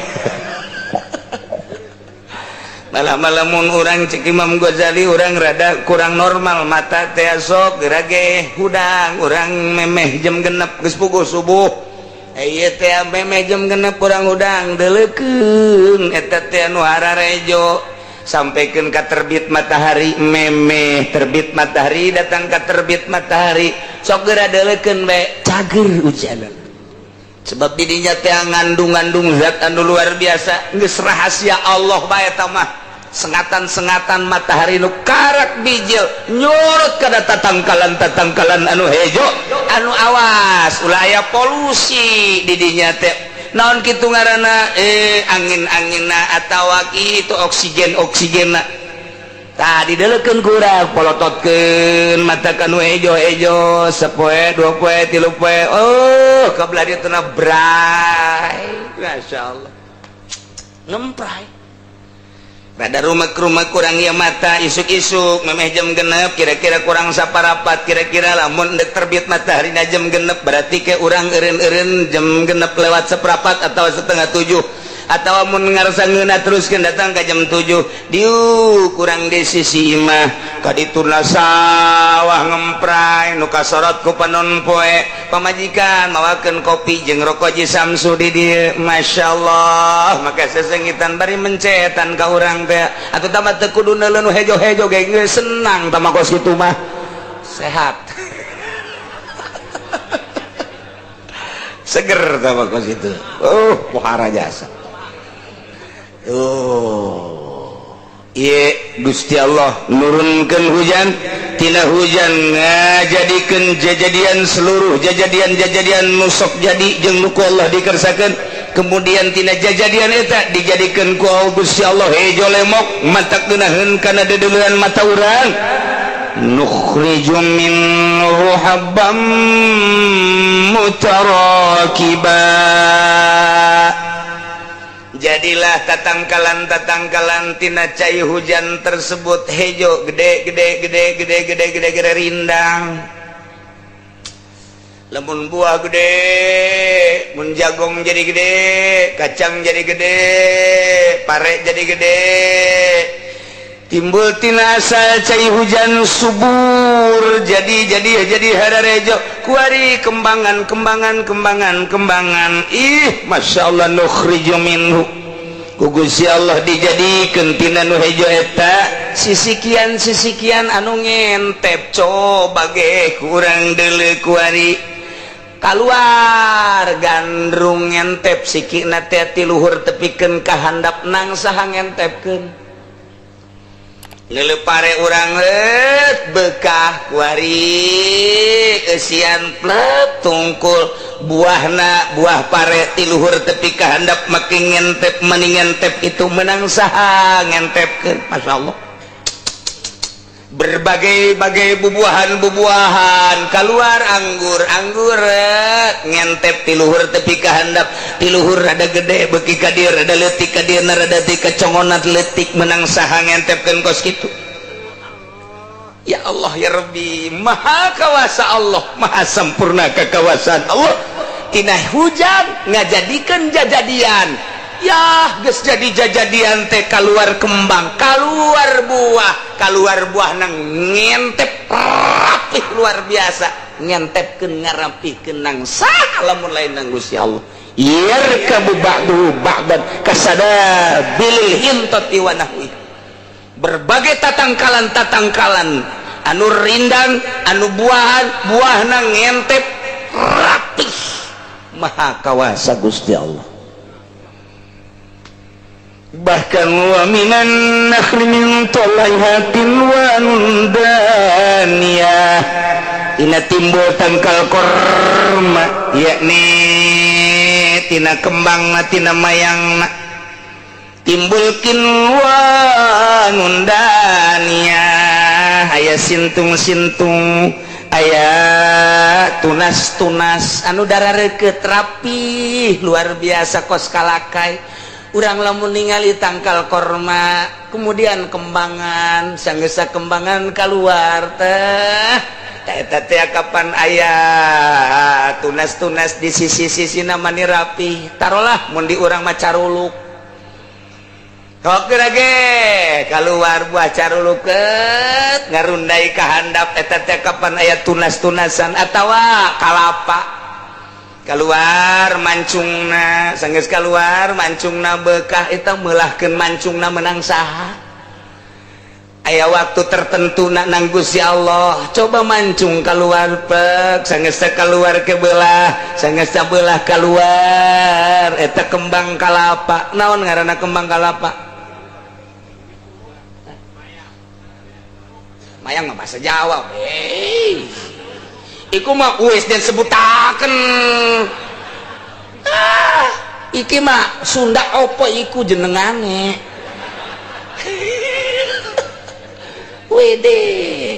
Malah-malah mun urang cek Imam Ghazali urang rada kurang normal mata teh sok gerage hudang urang memeh jam 6 geus puguh subuh ieu teh memeh jam 6 kurang hudang deuleukeun eta teh nu hararejo sampaikan ka terbit matahari, memeh terbit matahari datang ka terbit matahari sok geura deuleukeun bae cager ujanan sebab didinya teh ngandung-ngandung zat anu luar biasa. Geus rahasia Allah bae eta mah sengatan-sengatan matahari nu karak bijil nyurut kana tatangkalan-tatangkalan anu hejo anu awas ulah aya polusi didinya teh naon kitu ngaranna angin-anginna atawa kitu oksigen-oksigenna. Tah dideleukeun kurang polototkeun mata kanu hejo-hejo sapoe dua poe tilu poe oh ka belah dieu teh bray, Masya Allah, ngempray rada rumah-rumah kurang ya mata isuk-isuk memeh jam 6 kira-kira kurang saparapat kira-kira lamun dek terbit matahari na jam 6 berarti ke urang eureun-eureun jam 6 lewat seperapat atau 6.30 atau mun ngarasa ngeunah teruskeun datang ka jam 7 diu kurang di sisi imah ka dituna sawah ngempray nu kasorot ku panon poe pamajikan mawakeun kopi jeung rokok ji Samsu di dieu, Masya Allah, maka sesengitan bari mencetan ka urang teh atuh tambah teu kudu neuleuh nu hejo-hejo ge geus senang tama kos kitu mah sehat seger tama kos kitu. Oh pohara jasa. Oh, Ieu Gusti Allah nurunkeun hujan, tina hujan ngajadikeun jajadian, seluruh jajadian-jajadian nu sok jadi jeung nu ku Allah dikersakeun. Kemudian tina jajadian eta dijadikeun ku Gusti Allah hejo lemok, matak geunaheun kana deudeuleun mata urang. Nukhriju minhu habban mutarakiba, jadilah tatangkalan-tatangkalan tina cai hujan tersebut hejo, gede gede gede gede gede gede gede, rindang. Lamun buah gede, mun jagong jadi gede, kacang jadi gede, pare jadi gede, timbul tina asal cai hujan subur, jadi hararejo kuari, kembangan kembangan kembangan kembangan. Ih, Masya Allah. Nukhriju minhu, ku Gusti Allah dijadikeun tina nu hejo eta sisikian sisikian anu ngentep. Coba ge kurang deuleu, kuari keluar gandrung ngentep sikina teh ti luhur tepikeun ka handap. Nang saha ngentepkeun? Leuleuh pare urang bekah, kuari eusian plep tungkul buahna, buah pare ti luhur tepi ka handap makin ngentep, mani ngentep. Itu menang saha ngentepkeun? Masya Allah, berbagai-bagai bubuahan-bubuahan keluar, anggur anggur ngentep ti luhur tepi ka handap, ti luhur rada gede beuki ka dieu rada leutik, ka dieu rada leutik, kacongonat leutik. Menang saha ngentepkeun kos kitu? Ya Allah, ya Rabbi, maha kawasa Allah, maha sempurna kekawasaan Allah. Tina hujan ngajadikeun jajadian. Ya, geus jadi jajadian teh keluar kembang, keluar buah, keluar buah nang ngentep rapih luar biasa. Ngentepkeun, ngarapihkeun nang saha lamun lain nang Gusti Allah? Yarkabu ba'duhu ba'dan kasada bilil hintati wa nahwi. Berbagai tatangkalan-tatangkalan anu rindang, anu buahan, buahna ngentep rapih. Maha kawasa Gusti Allah. Bahkan wa minan nakhli min tal'iha qinwanun daniyah, tina timbul tangkal korma, yakni tina kembang, tina mayang timbul qinwanun daniyah, aya sintung-sintung, aya tunas-tunas anu darareukeut rapi luar biasa kos kalakai. Urang lamun ningali tangkal korma, kemudian kembangan, sanggesa kembangan keluar teh, eta teh kapan aya tunas-tunas di sisi-sisi mani rapi. Tarolah mun di urang mah caruluk. Oke lagi keluar buah caruluket ngarundai ka handap, eta teh kapan aya tunas-tunasan, atawa kalapa keluar mancungna. Sanggeus keluar mancungna bekah, eta meulahkeun mancungna menang saha? Aya waktu tertentu nak nang Gusti Allah. Coba mancung keluar pek, sanggeus keluar ke belah, sanggeus belah keluar eta kembang kalapa. Naon ngaranna kembang kalapa? Mayang mah bahasa Jawa. Eh, iku mah wis dan sebutaken. Ah, iki mah Sunda. Opo iku jenengane? Wede,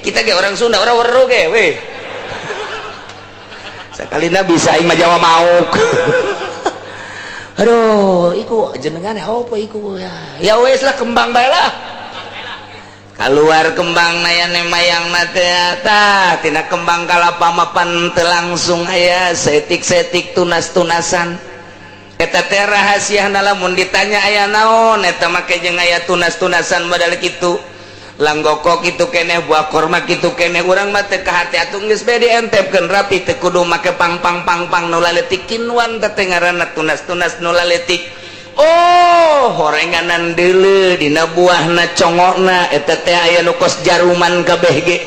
kita ge orang Sunda, orang weru ge we. Sakalina bisa aing mah Jawa mauk. Aduh, iku jenengane opo iku ya? Ya wes lah, kembang bae lah. Keluar kembang nayane mayang tah, tina kembang kalapa mapan teu langsung aya setik-setik tunas-tunasan. Eta teh rahasia. Lamun ditanya aya naon eta make jeung aya tunas-tunasan modal kitu, langgoko kitu keneh, buah korma kitu keneh, urang mah teu kahati atuh. Geus bae dientepkeun rapi, teu kudu make pang pang pang pang nu laletik. Kinwan teh ngaranna tunas-tunas nu laletik. Oh, horenganan deuleu dina buahna, congokna eta teh aya nu kos jaruman kabeh ge.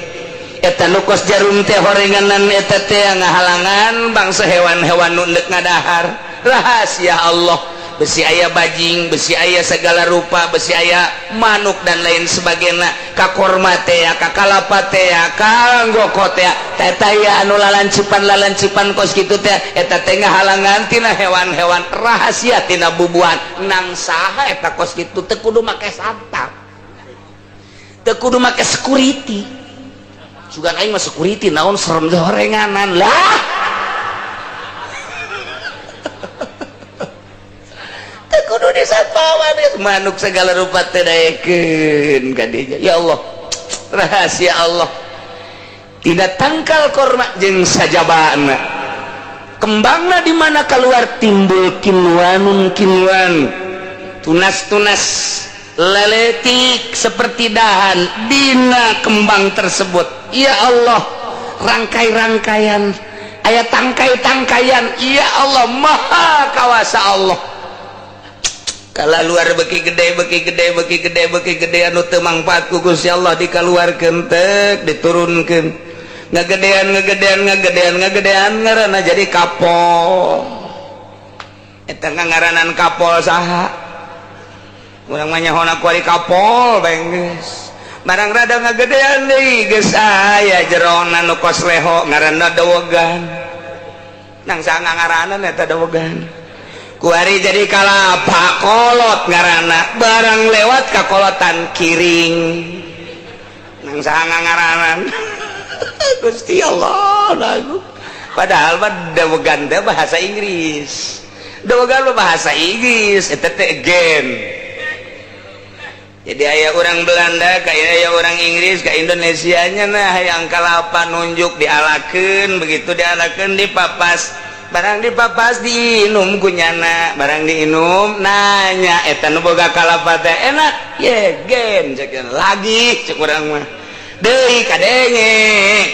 Eta nu kos jarum teh horenganan eta teh ngahalangan bangsa hewan-hewan nu deuk ngadahar. Rahasia Allah. Besi aya bajing, besi aya segala rupa, besi aya manuk dan lain sebagainya. Ka korma teh, ka kalapa teh, ka goko teh, eta ya anu lalancipan-lalancipan kos kitu teh, eta teh ngahalangan tina hewan-hewan, rahasia tina bubuhan. Nang saha eta kos kitu? Teu kudu make satpam, teu kudu make security. Sugan aing mah security naon, serem horenganan lah. Kudu disatpawan, manuk segala rupa teh daekeun ka dinya. Ya Allah, rahasia Allah. Tidak tangkal korma jeung sajabana kembangna di mana keluar timbul kinwanun kinwan, tunas-tunas leletik seperti dahan dina kembang tersebut. Ya Allah, rangkai-rangkaian aya tangkai-tangkaian. Ya Allah, maha kawasa Allah. Kala luar beki gede, beki gede, beki gede, beki gede, anu teu mangfaat ku Gusti Allah dikaluarkeun tek, diturunkeun, ngagedean, ngagedean, ngagedean, ngagedean, ngaranna jadi kapol. Eta ngaranan kapol saha? Urang mah nyahona ku ari kapol bae geus. Barang rada ngagedean deui geus aya jerona nu kos leho, ngaranna dawegan. Nang saha ngaranan eta dawegan? Kuari jadi kalapa kolot ngaranna, barang lewat kakolotan kiring. Nang saha ngaranan? Gusti Allah lagu. Padahal mah dawegan teh bahasa Inggris. Dawegan mah bahasa Inggris eta teh gen. Jadi aya orang Belanda, kayak aya orang Inggris ke Indonesianya. Nah, yang kalapa nunjuk dialakeun, begitu dialakeun dipapas, barang dipapas diinum kunyana, barang diinum nanya eta nu boga kalapa teh, enak ye gen? Cek lagi, cek urang mah deui kadenge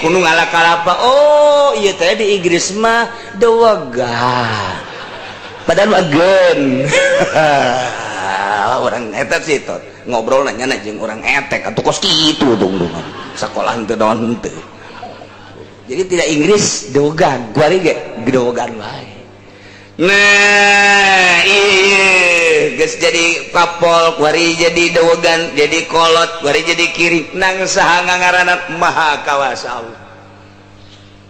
kudu ngala kalapa. Oh iya, teh di Inggris mah dewegan, padahal mah gen. Orang eta sih tot ngobrol nanya jeung orang etek atuh kos kitu dungdungan sekolah henteu naon henteu. Jadi tidak Inggris dewegan, kuari ge dewegan wae. Nah, iya geus jadi kapol, kuari jadi dewegan, jadi kolot, kuari jadi kiri. Nang saha ngaranna? Maha kawasa Allah.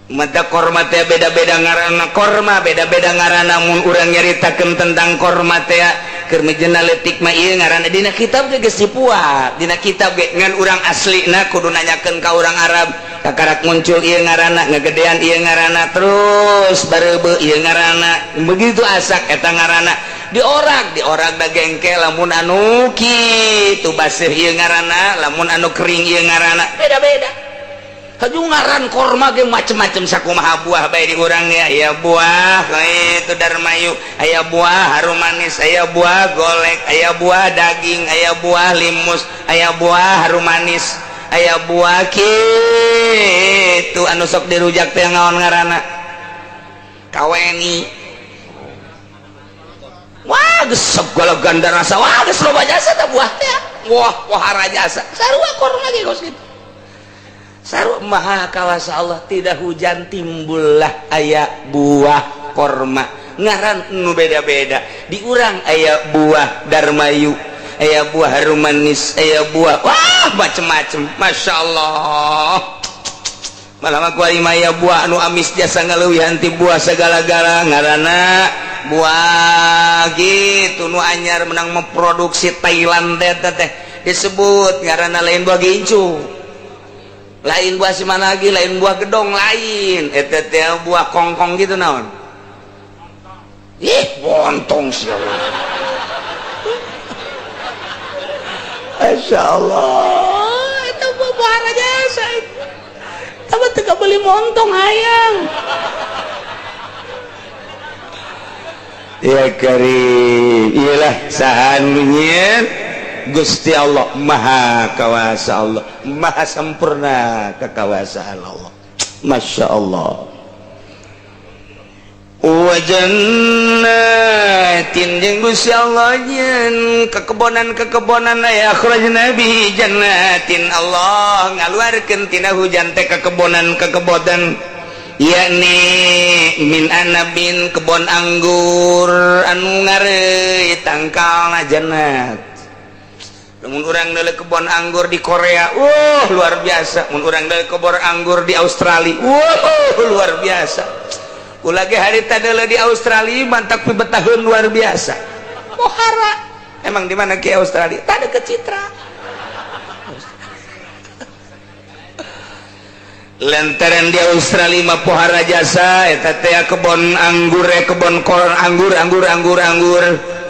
Mata korma teh beda-beda ngaranna, korma beda-beda ngaranna. Mun urang nyaritakeun tentang korma teh keur mejena leutik mah ieu ngaranna, dina kitab ge geus dipuat, dina kitab ge ngan urang aslina kudu nanyakeun ka urang Arab. Kakarak muncul ieu ngaranna, ngagedean ieu ngaranna, terus bareubeut ieu ngaranna, begitu asak eta ngaranna. Diorak diorak da gengke, lamun anu kitu baseuh ieu ngaranna, lamun anu kering ieu ngaranna, beda-beda. Haju ngaran korma ge macem-macem, sakumaha buah bae di urang ya. Aya buah itu darmayu, aya buah harum manis, aya buah golek, aya buah daging, aya buah limus, aya buah harum manis, aya buah kitu anu sok dirujak teh ngaon ngaranna, kaweni. Wah, geus segala ganda rasa, wah geus loba jasa teh buah teh, wah wahara jasa sarua korma ge kos kitu. Sarua, maha kawasa Allah. Tidak hujan timbullah aya buah korma ngaran nu beda-beda. Di urang aya buah darmayu, aya buah harum manis, aya buah wah macem-macem, masya Allah. Malah mah kuari mah aya buah anu amis jasa ngaleuwihan ti buah segala-gala, ngaranna buah gitu nu anyar menang memproduksi Thailand teh teh disebut ngaranna lain buah gincu, lain buah si mana lagi, lain buah gedong, lain eta teh buah kongkong gitu naon. Ih, bontong sih Allah. Masya Allah, itu buah jasa itu. Tapi teu beli montong hayang. Ya karim, iyalah sahan nyieun Gusti Allah maha kawasa, Allah maha sempurna kekawasaan Allah. Masya Allah. Wa jannatin jeung Gusti Allah nyeun kekebonan-kekebonan aya akhrajna bihi jannatin. Allah ngaluarkeun tina hujan teh kekebonan-kekebonan. Yakni min a'nabin kebon anggur anu ngareuy tangkalna jannat. Lamun urang deuleu kebon anggur di Korea, wah, luar biasa. Mun urang deuleu kebon anggur di Australia, wah, luar biasa. Kula ge harita deuleu di Australia, mantak pibetaheun luar biasa. Pohara. Emang di mana ke Australia? Tak ada ke Citra. Lantaran di Australia mah pohara jasa eta teh kebon anggur, kebon korn anggur, anggur, anggur, anggur.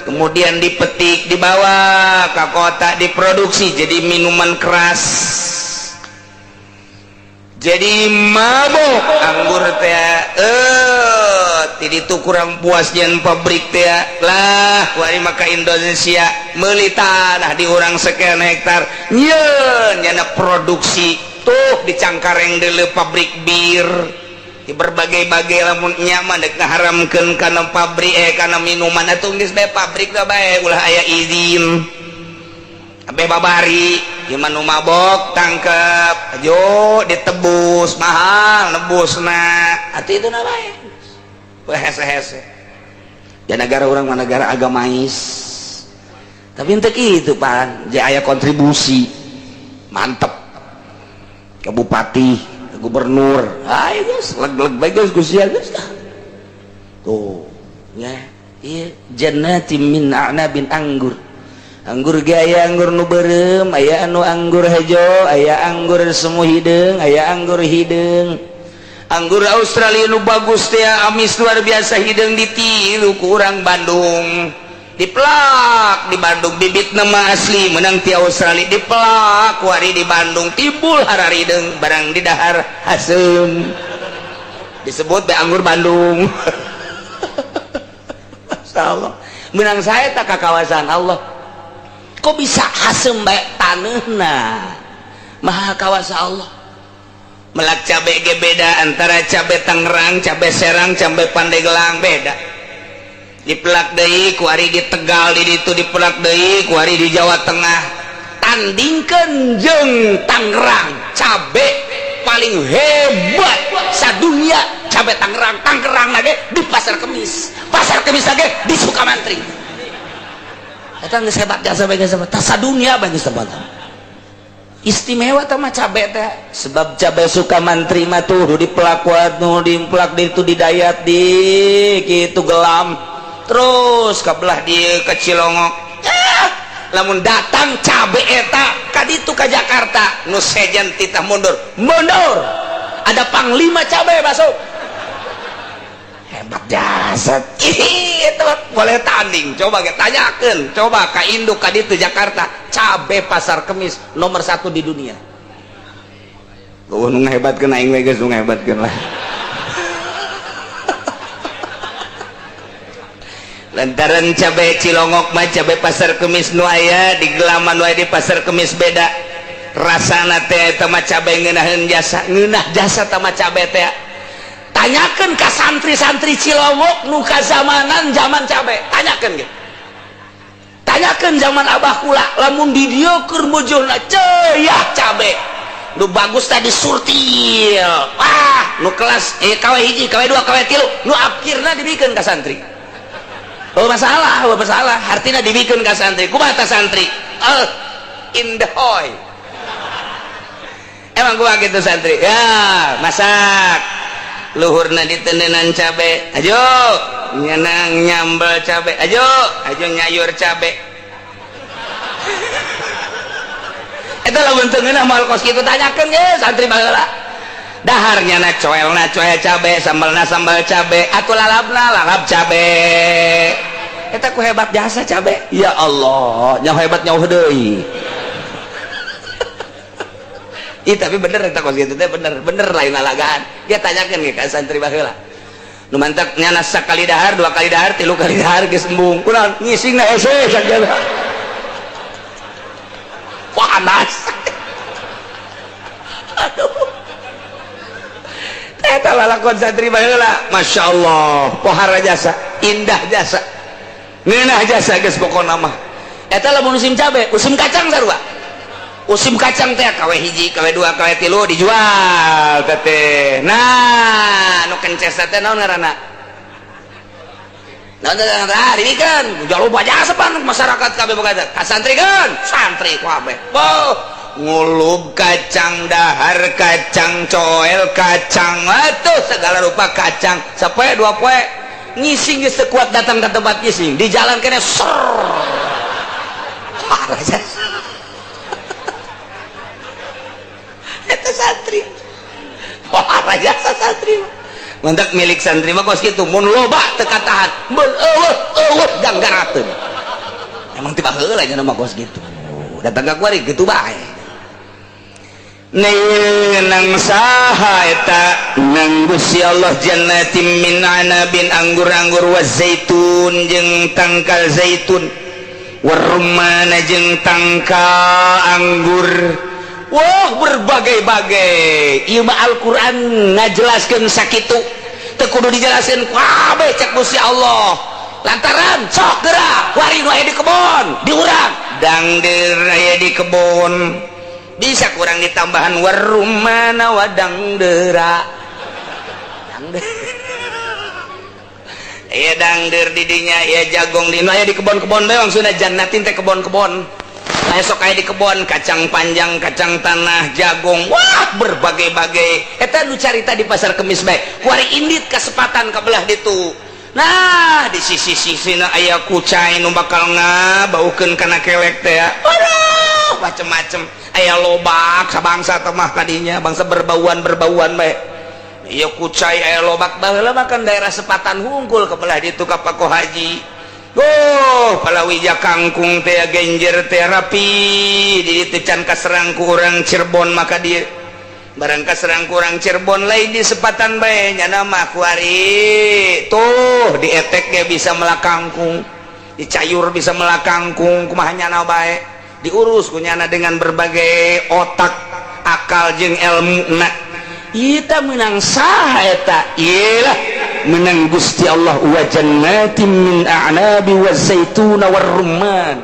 Kemudian dipetik, dibawa ke kota, diproduksi jadi minuman keras, jadi mabok anggur teh. Tidak itu kurang puas jeung pabrik teh lah, kuari maka Indonesia meuli tanah di urang sekian hektar, nyeun nyana produksi tuh di Cangkareng deuleu pabrik bir di berbagai-bagai. Lamun nyaman dek ngaharamkeun kana pabrik, kana minuman atuh geus bae pabrik da bae, ulah aya izin. Abe babari ieu mah nu mabok tangkep, ajo ditebus, mahal nebusna atuh, itu na bae we hese-hese. Ya negara urang mah negara agamais, tapi henteu kitu pan je aya kontribusi mantep ke bupati, ke gubernur. Ayo geus leg-leg bae geus Gusti geus tuh ya. Ieu jannatin min a'nabin, anggur. Anggur ge aya anggur nu beureum, aya anu anggur hejo, aya anggur semu hideung, aya anggur hideung. Anggur Australia nu bagus teh amis luar biasa, hideung, ditiru ku urang Bandung, dipelak di Bandung. Bibit nama asli menang ti Australia, dipelak kuari di Bandung, timbul hararideung, barang di dahar haseum, disebut be anggur Bandung. Masya Allah, menang saya tak ke kawasan Allah kok bisa haseum bae taneuhna. Maha kawasa Allah. Melak cabe ge beda antara cabe Tangerang, cabe Serang, cabe Pandeglang beda. Dipelak deui kuari di Tegal, di ditu dipelak deui kuari di Jawa Tengah, tandingkeun jeung Tangerang. Cabe paling hebat sadunia cabe Tangerang. Tangerang lagi di Pasar Kemis, Pasar Kemis lagi di Sukamantri. Eta geus hebat jasa bae, geus hebat sadunia bae, geus hebat istimewa tah mah cabe teh. Sebab cabe Sukamantri mah tuh dipelak nu dipelak di itu, di Dayat, di kitu gelam, terus kabelah di ke Cilongok. Lamun datang cabe eta ka ditu ka Jakarta, nu sejen titah mundur, mundur, ada panglima cabe masuk. Hebat jasa itu, boleh tanding. Coba kita tanyakan, coba ka induk ka ditu Jakarta, cabe Pasar Kemis nomor 1 di dunia. Nu ngahebatkeun aing we geus, nu ngahebatkeun lah. Lantaran cabe Cilongok mah, cabe Pasar Kemis nu aya di gelaman wae di Pasar Kemis beda rasana teh. Eta mah cabe ngeunaheun jasa, ngeunah jasa tah mah cabe teh. Tanyakeun ka santri-santri Cilongok nu kazamanan zaman cabe, tanyakeun ge, tanyakeun zaman abah kula. Lamun di dieu keur mujurna ceyah cabe nu bagus tadi surtil, ah, nu kelas KW 1, KW 2, KW 3, nu akhirna dibikeun ka santri. Oh masalah, oh masalah, artinya dibikin ka santri. Kumaha tah santri? Indahoy. Emang gua gitu santri. Ya, masak. Luhurna ditendenan cabe. Ayo, nyenang nyambel cabe. Ayo, ayo nyayur cabe. Eta lamun teu ngeunah moal kos kitu, tanyakeun ge santri baheula. Daharnya na coelna coel cabe, sambalna sambal cabe, atuh lalabna lalap cabe. Eta ku hebat jasa cabe. Ya Allah, nyaho hebat nyaho deui. Ih, tapi bener eta kos kitu teh, bener, bener lain lalagaan. Dia tanyakeun ge ka santri baheula. Nu mantak nyana sakali dahar, dua kali dahar, tilu kali dahar geus embung. Kunaon ngisingna hese sagala. Panas. Aduh. Eta lalakon santri baheula, Masya Allah, pohara jasa, indah jasa, ngeunah jasa geus pokona mah. Eta lamun musim cabe, musim kacang sarua. Musim kacang teh kawe hiji, kawe dua, kawe tilu dijual teh. Nah, nu kences teh naon ngaranna? Naon teh ah dibikeun. Loba jasa pan masyarakat kabeh boga ka santri kan? Santri kabeh. Boh, ngulub kacang, dahar kacang, coel kacang, atuh segala rupa kacang. Sapoe dua poe ngising geus teu kuat datang ke tempat ngising, di jalan kene ser. Parah jasa. Eta santri. Wah, jasa santri mah. Mantak milik santri mah kos kitu, mun loba teu katahan, mun eueuh eueuh ganggarateun. Emang tiba heula nya mah kos kitu. Datang ka kuari kitu bae. Nang saha eta nang Gusti Allah jannatin min anabin anggur-anggur wa zaitun jeung tangkal zaitun warumman jeung tangkal anggur. Wah, berbagai-bagai ieu mah Al-Qur'an ngajelaskeun sakitu teu kudu dijelaskeun kabeh cek Gusti Allah. Lantaran sok geura kuari nu aya di kebon diurang dangder aya di kebon bisa kurang ditambahan warumana wadang dera dangder iya dangder didinya iya jagong di aya di kebon-kebon bae maksudna jannatin teh kebon-kebon. Nah, sok aya di kebon kacang panjang, kacang tanah, jagung, wah berbagai-bagai. Eta nu carita di pasar Kemis bae. Kuari indit kesempatan ka belah ditu. Nah, di sisi-sisina aya kucai nu bakal ngabaukeun kana kelek teh. Waduh, macem-macem. Aya lobak sabangsa teh mah kadinya, bangsa berbauan-berbauan bae. Ieu kucai aya lobak baheula mah kan daerah Sepatan hungkul ke belah ditu ka Pako Haji. Oh, palawija kangkung teh genjer teh rapi di ditu can kaserang ku urang Cirebon maka dia barang kaserang ku urang Cirebon lain di Sepatan bae nyana mah kuari tuh dietek ge bisa melak kangkung, dicayur bisa melak kangkung, kumaha nyana bae diurus ku nyana dengan berbagai otak akal jeung ilmu na. Ita menang saha eta iyalah menang Gusti Allah wa jannatin min a'nabi wa zaituna war rumman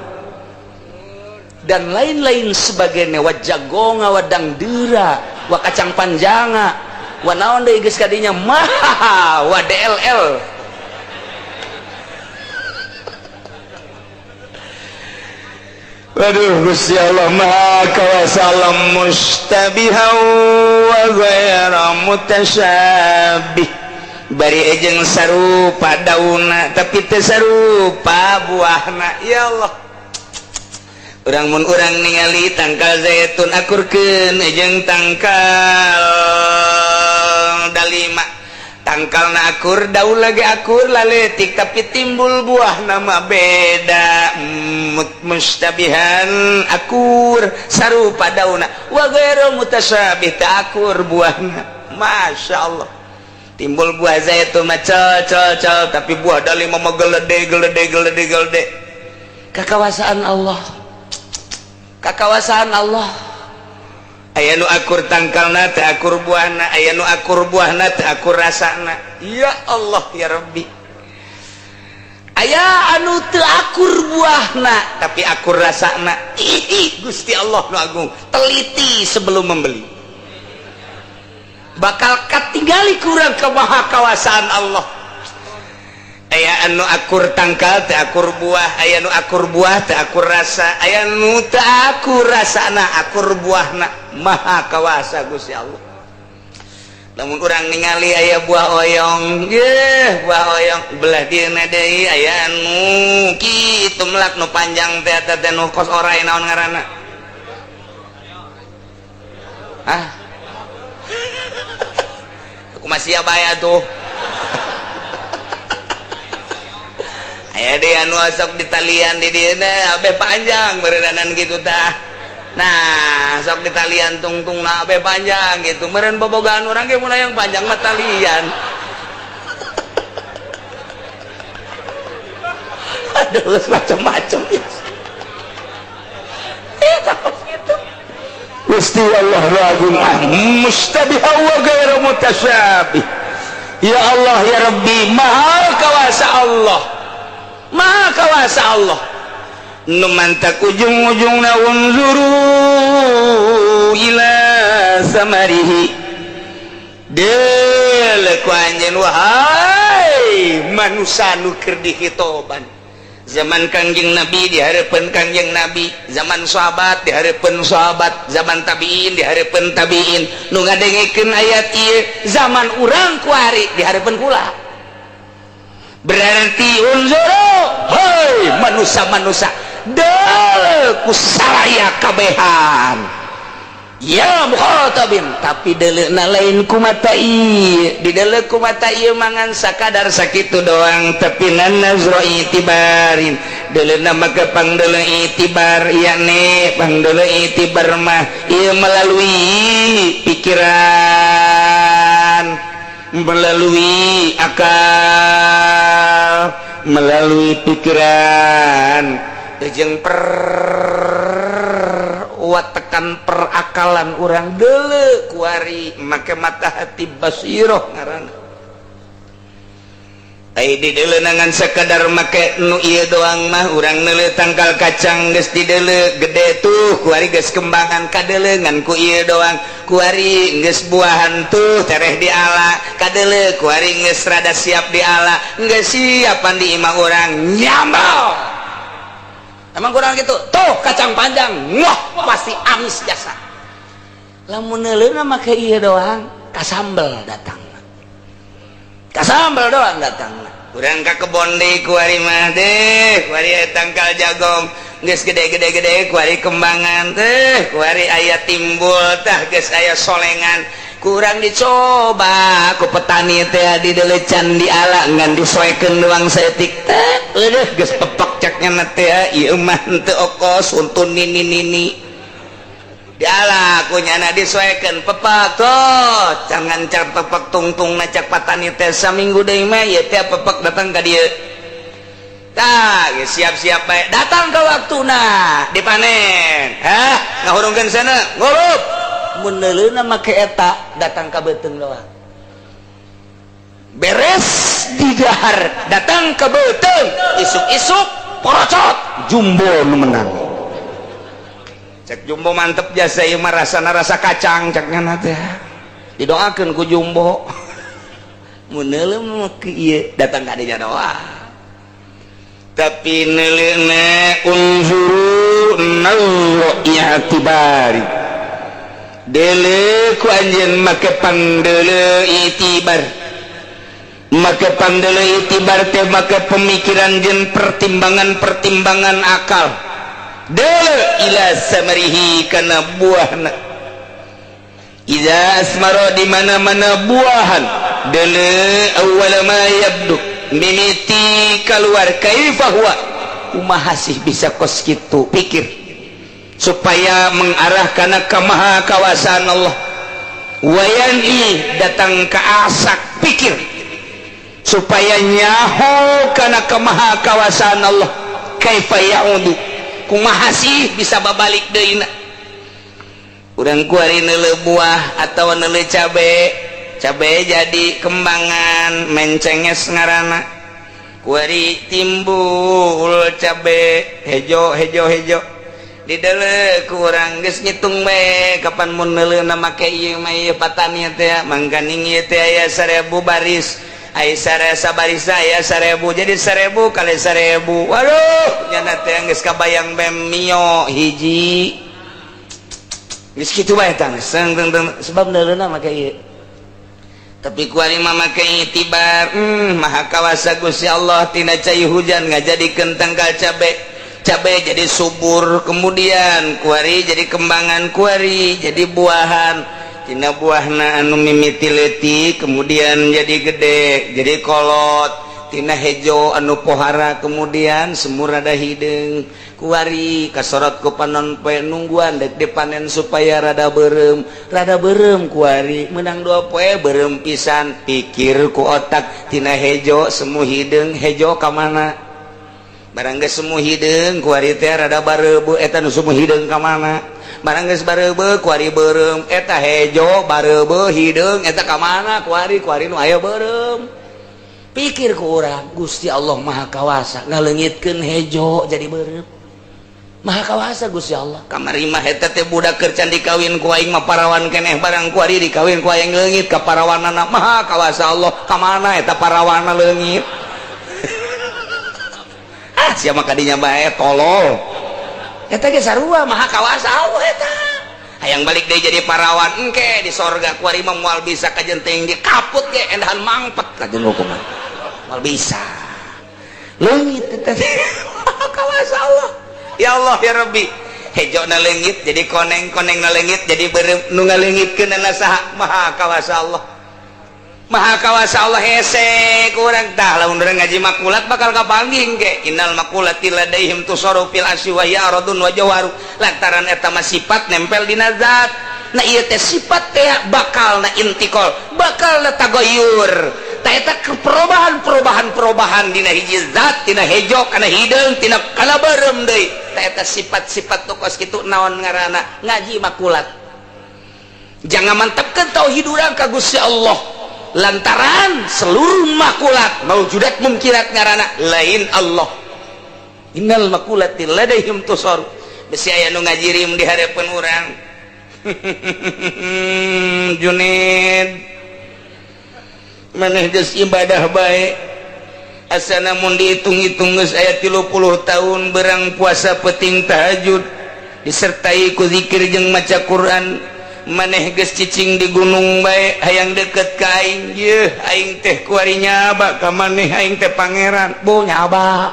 dan lain-lain sebagainya, wa jagonga wa dangdera wa kacang panjanga wa naon deui geus kadinya mah wa DLL. Waduh Gusti Allah maha kawasa alam mustabiha wa ghaira mutasyabih. Bari ejeng sarupa daunna tapi teu sarupa buahna. Ya Allah. Urang mun urang ningali tangkal zaitun akurkeun ejeng tangkal dalima. Tangkalna akur, daun lagi akur laletik tapi timbul buah nama beda. Mustabihan akur sarupa daunna wa ghairu mutasyabih ta akur buahna. Masya Allah. Timbul buah zaitun mah cel cel cel tapi buah dalima mah gelede gelede gelede gelede. Kakawasaan Allah. Kakawasaan Allah. Aya nu akur tangkalna teu akur buahna, aya nu akur buahna teu akur rasana. Ya Allah ya Rabbi. Aya anu teu akur buahna tapi akur rasana. Ih, Gusti Allah nu agung, teliti sebelum membeli. Bakal katinggali kurang kemahakawasaan Allah. Aya anu akur tangkal teu akur buah, aya nu akur buah teu akur rasa, aya nu teu akur rasana akur buahna. Maha kawasa Gusti Allah. Lamun urang ningali aya buah oyong, yeuh buah oyong belah dieuna deui aya anu kitu melak nu panjang teh eta teh nu kos orai naon ngaranna? Hah? Kumaha sia bae atuh. Aya deui anu sok ditalian di dieuna abe panjang beureunanan kitu tah. Nah, sok ditalian tungtung na abe panjang gitu. Meureun bobogaan urang ge mun hayang panjang mah talian. Aduh, macam-macam ya. Eta kitu. Gusti Allah agung mustabiha wa ghairu mutasyabih. Ya Allah ya Rabbi, maha kawasa Allah. Maha kawasa Allah. Nu mantak ujung-ujungna unzuru Ila samarihi, deuleu ku anjeun, wahai manusia nu keur dihitoban. Zaman Kangjeng Nabi dihareupeun Kangjeng Nabi, zaman sahabat dihareupeun sahabat, zaman tabiin dihareupeun tabiin nu ngadengekeun ayat ieu, zaman urang kuari dihareupeun kula. Berarti unzuru, hei manusia-manusia, deuleu ku salaya kabehan ya mukhatabin, tapi deuleu lain ku mata ieu. Dideuleu ku mata ieu mangan sakadar sakitu doang, tapi nazro itibarin, deuleu make pangdeuleu itibar, yakni pangdeuleu itibar mah ieu melalui pikiran, melalui akal, melalui pikiran jeung per tekan perakalan urang. Deuleu kuari make mata hati basiroh ngaranna. Ai dideuleu ngan sekadar make nu ieu doang mah, urang neuleu tangkal kacang geus dideuleu gede tuh, kuari geus kembangan, kadeuleu ngan ku ieu doang. Kuari geus buahan tuh, tereh diala, kadeuleu kuari geus rada siap diala, geus siapan di imah urang nyambel. Emang kurang gitu tuh kacang panjang, wah, pasti amis jasa. Lamun neuleuna make ieu doang, kasambel datang, kasambel doang datang. Urang ka kebon deui kuari mah deh, kuari tangkal jagong geus gede-gede gede, kuari kembangan teh, kuari aya timbul tah, geus aya solengan. Kurang dicoba ku petani teh, dideuleu can diala, ngan disoekeun doang saeutik teh, eueuh, geus pepek. Ceknya teh, ieu mah henteu okos untun nini nini. Diala ku nyana, disoekeun, pepak tuh, jangan car pepek tungtung. Na cak patani teh, saminggu deui mah ieu teh pepek, datang ka dieu tah, siap-siap bae. Datang ke waktuna dipanen, hah, ngahurungkeun sana ngulup. Mun neuleuna make eta, datang ka beuteung doang, beres didahar, datang ke beuteung, isuk-isuk porocot, Jumbo nu menang. Cek Jumbo, "Mantep jasa ieu mah, rasana rasa kacang." Cek nyana teh, didoakeun ku Jumbo. Mun neuleu make ieu, datang ka dinya doang, tapi neuleuna unzuru nazra i'tibari, deuleu ku anjeun make pangdeuleu itibar. Make pangdeuleu itibar teh make pemikiran jeung pertimbangan-pertimbangan akal. Deuleu ila samarihi, kana buahna, iza asmara, di mana-mana buahan. Deuleu awwala ma yabdu, mimiti keluar, kaifa huwa, kumaha sih bisa kos kitu. Pikir supaya mengarah kana kamaha kawasaan Allah. Wayani, datang ke asak, pikir supaya nyaho kana kamaha kawasaan Allah. Kaifa ya'udu, kumaha sih bisa babalik deui. Urang kuari neuleu buah atau neuleu cabe, cabe jadi kembangan, mencenges ngaranna. Kuari timbul cabe hejo hejo hejo, dideuleu kurang geus ngitung bae kapan mun neuleuna make ieu mah. Ieu patani teh mangkaning ieu teh aya 1000 baris, ai sabaris aya 1000, jadi 1000 kali 1000. Waduh, nyana teh geus kabayang bem mio hiji, geus kitu bae tah. Sebab neuleuna make ieu, tapi kuari mah make itibar, maha kawasa Gusti Allah. Tina cai hujan ngajadikeun tangkal cabe, cabe jadi subur, kemudian kuari jadi kembangan, kuari jadi buahan. Tina buahna anu mimiti leutik, kemudian jadi gede, jadi kolot. Tina hejo anu pohara, kemudian semu rada hideung. Kuari kasorot ku panon poe, nungguan dek dipanen supaya rada beureum, rada beureum. Kuari menang 2 poe, beureum pisan. Pikir ku otak, tina hejo semu hideung, hejo ka mana? Barang geus semu hideung, kuari teh rada bareubeut, eta nu semu hideung ka mana? Barang geus bareubeut, kuari beureum, eta hejo bareubeut hideung, eta ka mana kuari? Kuari nu aya beureum. Pikir ku urang, Gusti Allah Maha Kawasa ngaleungitkeun hejo jadi beureum. Maha kawasa Gusti Allah. Kamari mah eta teh budak keur can dikawin ku aing mah parawan keneh, barang ku ari dikawin ku aing leungit ka parawanana. Maha kawasa Allah. Ka mana eta parawanna leungit? Ah, sia mah kadinya bae tolol. Eta ge sarua maha kawasa Allah eta. Hayang balik deui jadi parawan engke di sorga ku ari mah moal bisa kajen teuing di kaput ge endahan mangpet kajen hukuman. Moal bisa. Leungit eta teh. Maha kawasa Allah. Ya Allah ya Rabbi, hejo na leungit jadi koneng, koneng na leungit jadi beureum, nu ngaleungitkeun saha? Maha kawasa Allah. Maha kawasa Allah hese kurang tah. Lamun urang ngaji makulat bakal kapanggih ge, innal makulati ladaihim tusaru fil asy wa hiya aradun wa jawharu, lantaran eta mah sifat nempel dina zat. Nah, ieu teh sifat teh bakal na intikal, bakal na tagoyur. Tah, eta perubahan perubahan perubahan dina hiji zat, tina hejo kana hideung, tina kana beureum deui. Tah, eta sifat-sifat nu kos kitu naon ngaranna? Ngaji makulat. Jangan mantapkeun tauhid urang ka Gusti Allah, lantaran seluruh makulat maujudat mungkirat ngaranna lain Allah. Innal makulati ladaihim tusar. Besi aya nu ngajirim di hareupeun urang, "Junid, maneh geus ibadah bae, asana mun dihitung-hitung geus aya 30 tahun berang puasa peting tahajud disertai ku zikir jeung maca Quran. Maneh geus cicing di gunung bae hayang deket ka aing. Yeuh, aing teh kuari nyaba ka maneh, aing teh pangeran." Bo nyaba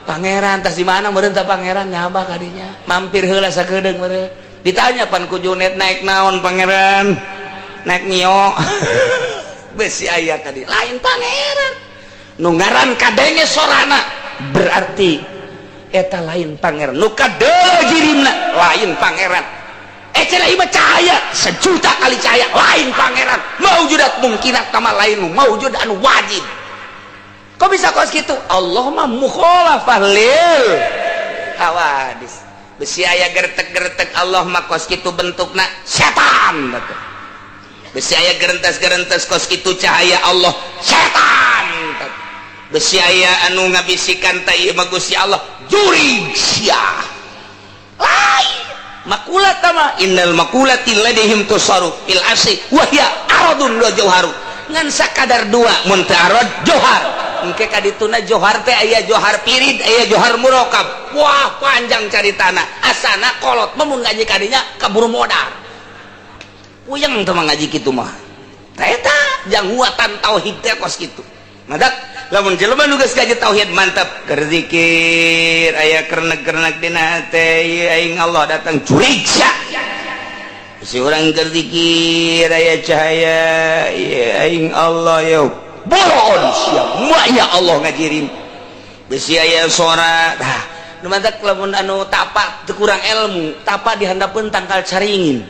pangeran tas di mana meureun tah? Pangeran nyaba kadinya, mampir heula sakedeung meureun. Ditanya pan ku Junet, "Naik naon, Pangeran?" "Naik Mio." Besi aya tadi lain pangeran nu ngaran kadenge sorana, berarti eta lain pangeran. Nu kadeuleu jirimna lain pangeran. Eh, cenah ieu mah cahaya, sejuta kali cahaya, lain pangeran. Maujudat mungkinat tama lain maujud anu wajib. Kok bisa kos gitu? Allah mah mukhalafah lil hawadis. Besi aya gertek-gertek, Allah mah kos kitu bentukna, setan betul. Besi aya gerentes-gerentes, kos kitu cahaya Allah, setan. Besi aya anu ngabisikan, ta ieu mah Gusti Allah, jurig sia, lain makulat mah. Innal makulati ladaihim tusaru fil asy wa hiya aradun wa jauharu. Ngan sakadar dua, mun teu arad, johar. Engke kadituna johar teh aya johar pirid, aya johar murokab. Wah, panjang caritana. Asana kolot mah mun ngaji kadinya kaburu modar, puyeng teh mah ngaji kitu mah. Tah, eta janghuatan tauhid teh kos kitu. Madak lamun jelema nu geus ngaji tauhid mantap, keur zikir aya kernek-kernek dina hate, "Ieu aing Allah datang," jurig sia. Si urang keur zikir aya cahaya, "Ieu aing Allah," yo bolon sia, ya Allah ngajirin. Besi aya sora. Tah, nu mantak lamun anu tapa teu kurang ilmu, tapa di handapeun tangkal caringin.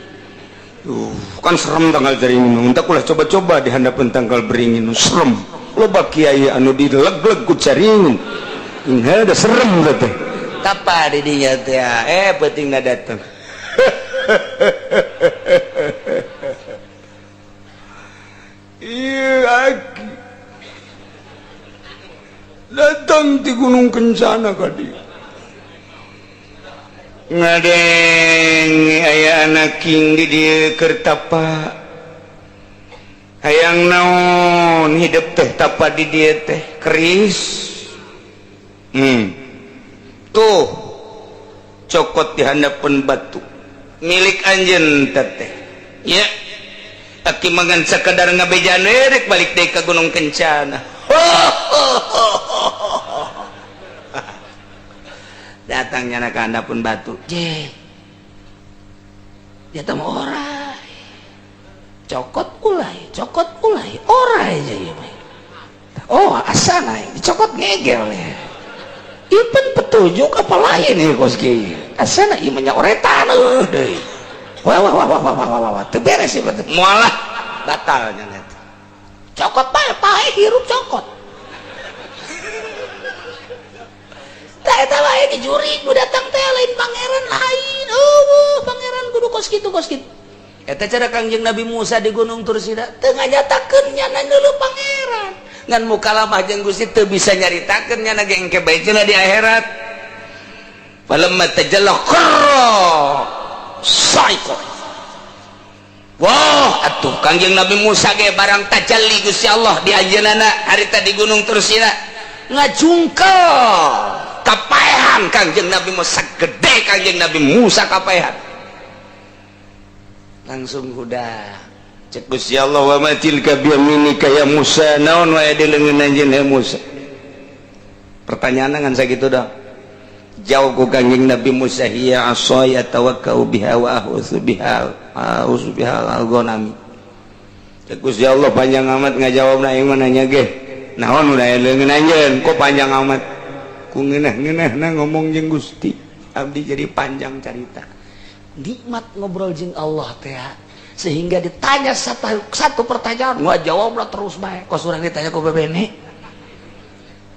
Kan serem tangkal caringin. Entak ulah coba-coba di handapeun tangkal beringin, serem. Loba kiai anu dileg-leg ku caringin. Inga udah serem teh. Tapa di dinya teh, eh, peutingna datang. "Iya, aki datang di Gunung Kencana kadi ngadeng aya anak king di dieu keur tapa. Hayang naon hidup teh tapa di dieu teh keris. Tuh cokot di handapeun batu milik anjeun teteh ya. Aki mangan sakadar ngabejaan rek balik deui ka Gunung Kencana." Datangnya anak pun batu je dia mah orai, cokot ulai, cokot ulai, orai aja ya. Oh, asana dicokot ngegel ya. Ieu petunjuk apa lain ya kos kieu? Asana ieu mah nyoretan deui. Wah wah wah wah wah wah wah wah, teu beres ieu. Moal batal nya eta. Cokot bae, pae hirup cokot. Tah, eta wae jurig nu datang teh lain pangeran, lain. Oh, pangeran kudu kos kitu, kos kitu. Eta cara Kangjeng Nabi Musa di Gunung Tursina teu nganyatakeun nyana neuleuh pangeran. Ngan mukalamah jeung Gusti teu bisa nyaritakeun nyana ge, engke bae cenah di akhirat. Falamma tajalla kharra sa'iqa. Wah, atuh Kangjeng Nabi Musa ge barang tajalli Gusti Allah di anjeunna harita di Gunung Tursina, ngajungkel kapaehan Kangjeng Nabi Musa, gede Kangjeng Nabi Musa kapaehan, langsung udah. Cek Gusti Allah, "Wa ma tilka biyaminika ya Musa?" Naon wae di leungeun anjeun, he Musa? Pertanyaan ngan sakitu dah. Jawab ku Kangjeng Nabi Musa, "Hiya asaya atawakkau biha wa ahussu biha ahussu biha al-ghanami." Cek Gusti Allah, panjang amat ngajawabna, ieu mah nanya ge naon udah leungeun anjeun, kok panjang amat? Ku ngeunah-ngeunahna ngomong jeung Gusti abdi jadi panjang carita. Nikmat ngobrol jeung Allah teh sehingga ditanya satu, satu pertanyaan gua jawab lah terus bae. Kos urang ditanya ku bebene,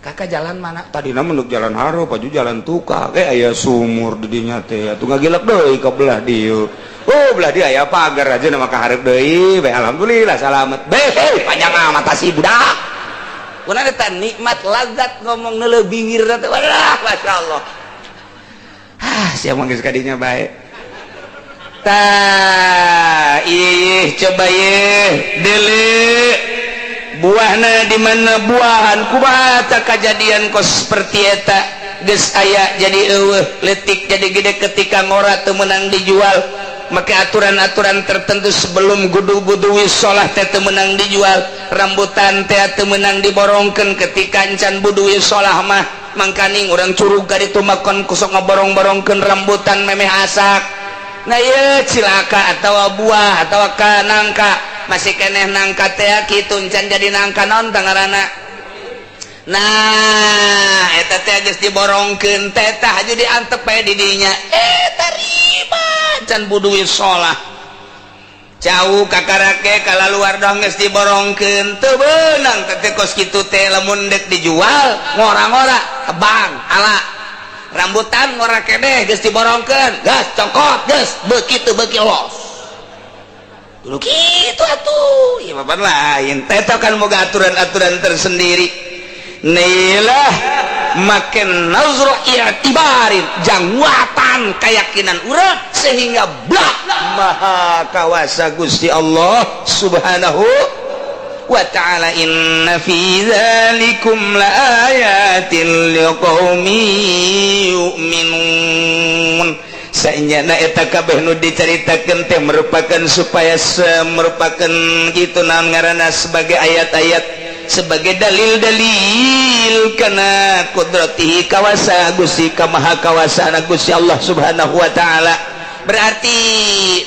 "Kakak, jalan mana?" Tadi menuk jalan haro paju jalan tukang, eh, aya sumur di dinya teh, atuh ngagilap deui ka belah dieu. Oh, belah dia aya pagar aja nama ka hareup deui bae. Alhamdulillah salamet. Beh, panjang amat si budak. Kuna eta nikmat lazat ngomong neuleuh bibir teh. Wah, masyaallah. Ah, siapa geus ka dinya bae. Tah, ih, coba ye deuleu buahna di mana, buahan kumaha kejadian kos seperti eta, geus aya jadi eueuh, letik jadi gede. Ketika ngora teu meunang dijual, make aturan-aturan tertentu sebelum gudu-gudu sholah teh teu meunang dijual. Rambutan teh teu meunang diborongkeun ketika encan budu sholah mah. Mangkaning urang curug ka ditu makan kusok ngaborong-borongkeun rambutan memeh asak. Nah, ieu cilaka atau buah atau ka nangka, masih keneh nangka teh kitu, encan jadi nangka. Naon ngaranna? Nah, eta teh geus diborongkeun teh, tah aju diantep bae di dinya. Eh, tarima can budu sholah jauh kakarake kala luar dong, geus diborongkeun, teu beunang teh kos kitu teh. Lamun dek dijual ngora-ngora, tebang ala rambutan ngora keneh, geus diborongkeun, gas cokot, geus begitu beuki los dulu gitu atuh. Ya, papan lain teh kan moga aturan-aturan tersendiri. Nilah makin nazro i'tibarin jangwatan keyakinan urang sehingga blak maha kawasa Gusti Allah Subhanahu wa ta'ala. Inna fi dzalikum laayatin liqaumin yu'minun. Sanyana eta kabeh nu dicaritakeun teh merupakan supaya merupakan gitu, naon ngaranna, sebagai ayat-ayat, sebagai dalil-dalil karena kudratihi, kawasa Gusti, kamaha kawasana Gusti Allah Subhanahu wa ta'ala. Berarti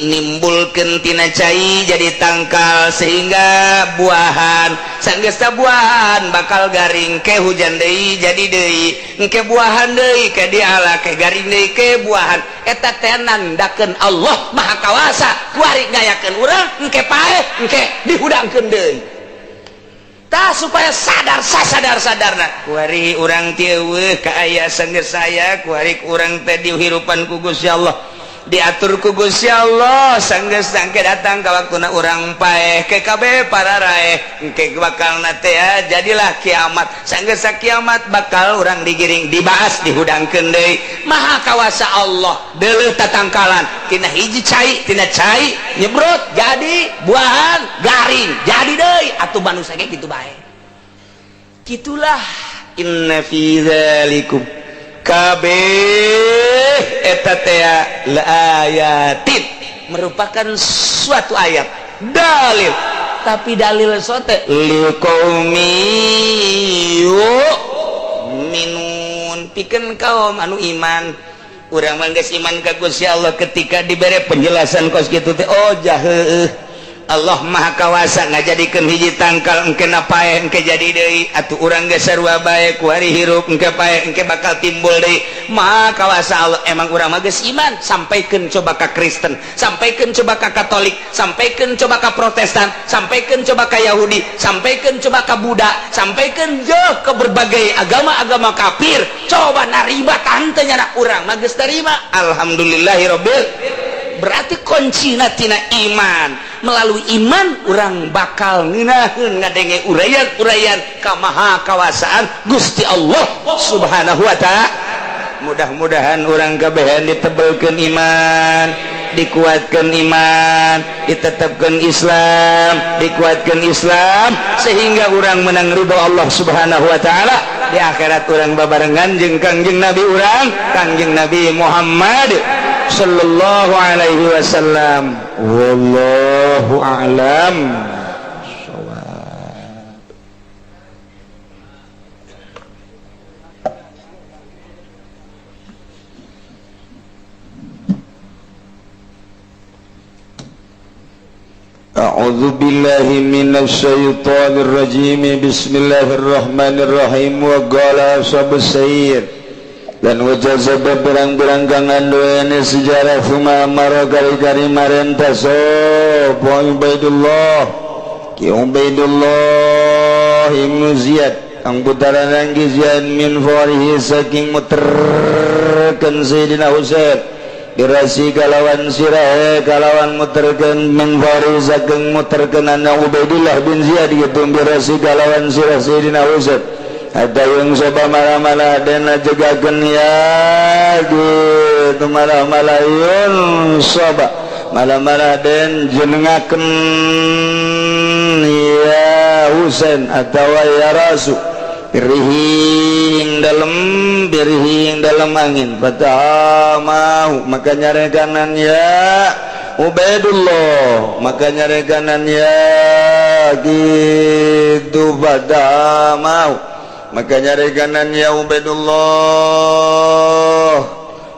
nimbulkeun tina cai jadi tangkal sehingga buahan, sanggeus buahan bakal garing, ke hujan deui jadi deui, engke buahan deui, ke diala, ke garing deui, ke buahan. Eta teh nandakeun Allah Maha Kawasa. Kuari ngayakeun urang, engke paeh, engke dihudangkeun deui. Tah, supaya sadar, sasadar sadarna kuari urang teh eueuh kaaya sanggeus saya kuari urang teh dihirupan ku Gusti Allah, diatur ku Gusti Allah. Sanggeus sangke datang ka waktuna urang paeh, ke kabeh para raeh, engke bakal teh ya, jadilah kiamat. Sanggeus kiamat bakal urang digiring, dibahas, dihudangkeun deui. Maha kawasa Allah. Deuleuh tatangkalan tina hiji cai, tina cai nyebrot jadi buahan, garing jadi deui. Atuh manusia ge kitu bae. Gitulah, inna fi dzalikum, kabeh eta teh laayatin, merupakan suatu ayat dalil, tapi dalil sote liqaumi yu'minun, pikeun kaum anu iman. Urang mah geus iman ka Gusti Allah. Ketika dibere penjelasan kos kitu teh, oh jaheuh, Allah Maha Kawasa ngajadikeun hiji tangkal, engke paeh, engke jadi deui. Atuh urang geus sarua bae, kuari hirup, engke paeh, engke bakal timbul deui. Maha Kawasa Allah. Emang urang mah geus iman. Sampaikan coba ka Kristen, sampaikan coba ka Katolik, sampaikan coba ka Protestan, sampaikan coba ka Yahudi, sampaikan coba ka Buddha, sampaikan je ke berbagai agama-agama kafir. Coba narima tante nyana. Urang mah geus terima, alhamdulillahirabbil. Berarti kunci tina iman. Melalui iman urang bakal ngeunaheun ngadenge uraian-uraian kamaha kawasaan Gusti Allah Subhanahu wa ta'ala. Mudah-mudahan urang kabehan ditebelkeun iman, dikuatkan iman, ditetapkan Islam, dikuatkan Islam, sehingga urang menang ridho Allah Subhanahu wa taala. Di akhirat urang babarengan jeung Kangjeng Nabi urang, Kangjeng Nabi Muhammad sallallahu alaihi wasallam. Wallahu a'lam. أعوذ بالله من الشيطان الرجيم. بسم الله الرحمن الرحيم. وقال أصحاب السير dan wajah berang-berang kang anduene sejarah fuma amara kari-kari marentah sapa Ubaidullah, Ki Ubaidullah ibnu Ziyad kang putaran Ki Ziyad min farihi saking muterkeun Sayyidina Husain dirasi kalawan sirahe kalawan muterkeun min farihi saking muterkeun anna Ubaidullah bin Ziyad gitu dirasi kalawan sirah Sayyidina Husain. Ada yang soba malah-malah dan jegakeun ya gitu malah-malah yun soba malah-malah dan jenengakeun ya Husain atawa ya Rasul birihing dalam angin fatamahu maka nyarekanan ya Ubaidullah maka nyarekanan ya gitu fatamahu maka nyarekanan ya Ubaidullah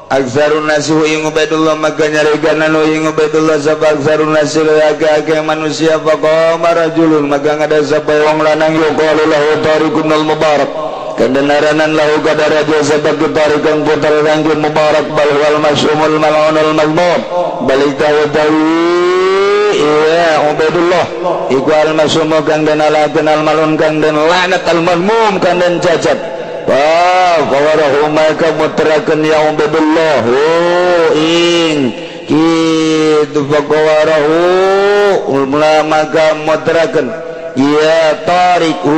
aktsarun nasi ing Ubaidullah maka nyarekanan ing Ubaidullah sapa aktsarun nasi akeh manusia faqama rajulun maka ngada sapa wong lanang yuqalu lahu Tariqun al-Mubarak kebenaran lahu kadara jasa bagi tarikan putar rangki mubarak bal wal masyumul mal'unul mazmum balik tahu iya Ubaidullah iku al masyumu kang den alakeun al malun kang den laknat al mazmum kang den cacat. Wa fawarahu maka muterakeun ya Ubaidullah ing kitu fawarahu maka muterakeun ya tariku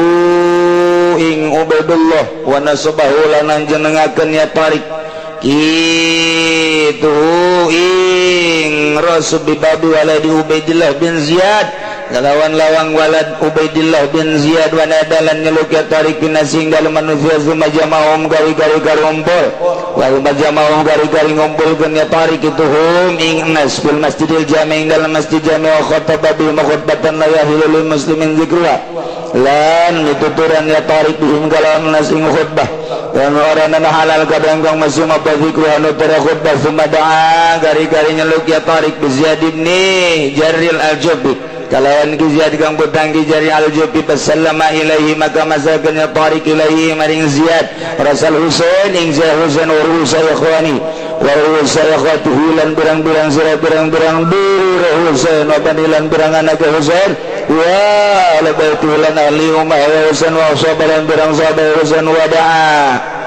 ing Ubaidullah wa nasabahu lan jenengakeun ya Tariq kitu ing rasul bibabi waladi Ubaidillah bin Ziyad kalawan lawang walad Ubaidillah bin Ziyad wa nadalan nyeluk ya Tariq nasing dalem manusia suma jama'um gari-gari karumpul wa majama'um gari-gari ngumpulkeun ya Tariq itu hum ing nas fil masjidil jami' dalam masjid jami' wa khataba bi khutbatan la yahilu lil muslimin zikruha lan mituturan ya Tariq bihim kalawan nas ing khutbah dan orang halal kadang kang masuk apa zikruha nutara khutbah summa da'a gari-gari nyeluk ya Tariq bi Ziyad ibn Jarril al-Jubi kalawan ki Ziyad kang putang ki Jarril al-Jubi fasallama ilaihi maka masakeun ya Tariq ilaihi maring Ziyad Rasul Husain ing Ziyad Husain wa rusa ikhwani wa rusa ikhwatuhu lan birang-birang sira birang-birang dur Husain wa banilan birang anak Husain wa ala baiti lan ahli umma Husain wa sahabat birang sahabat Husain wa da'a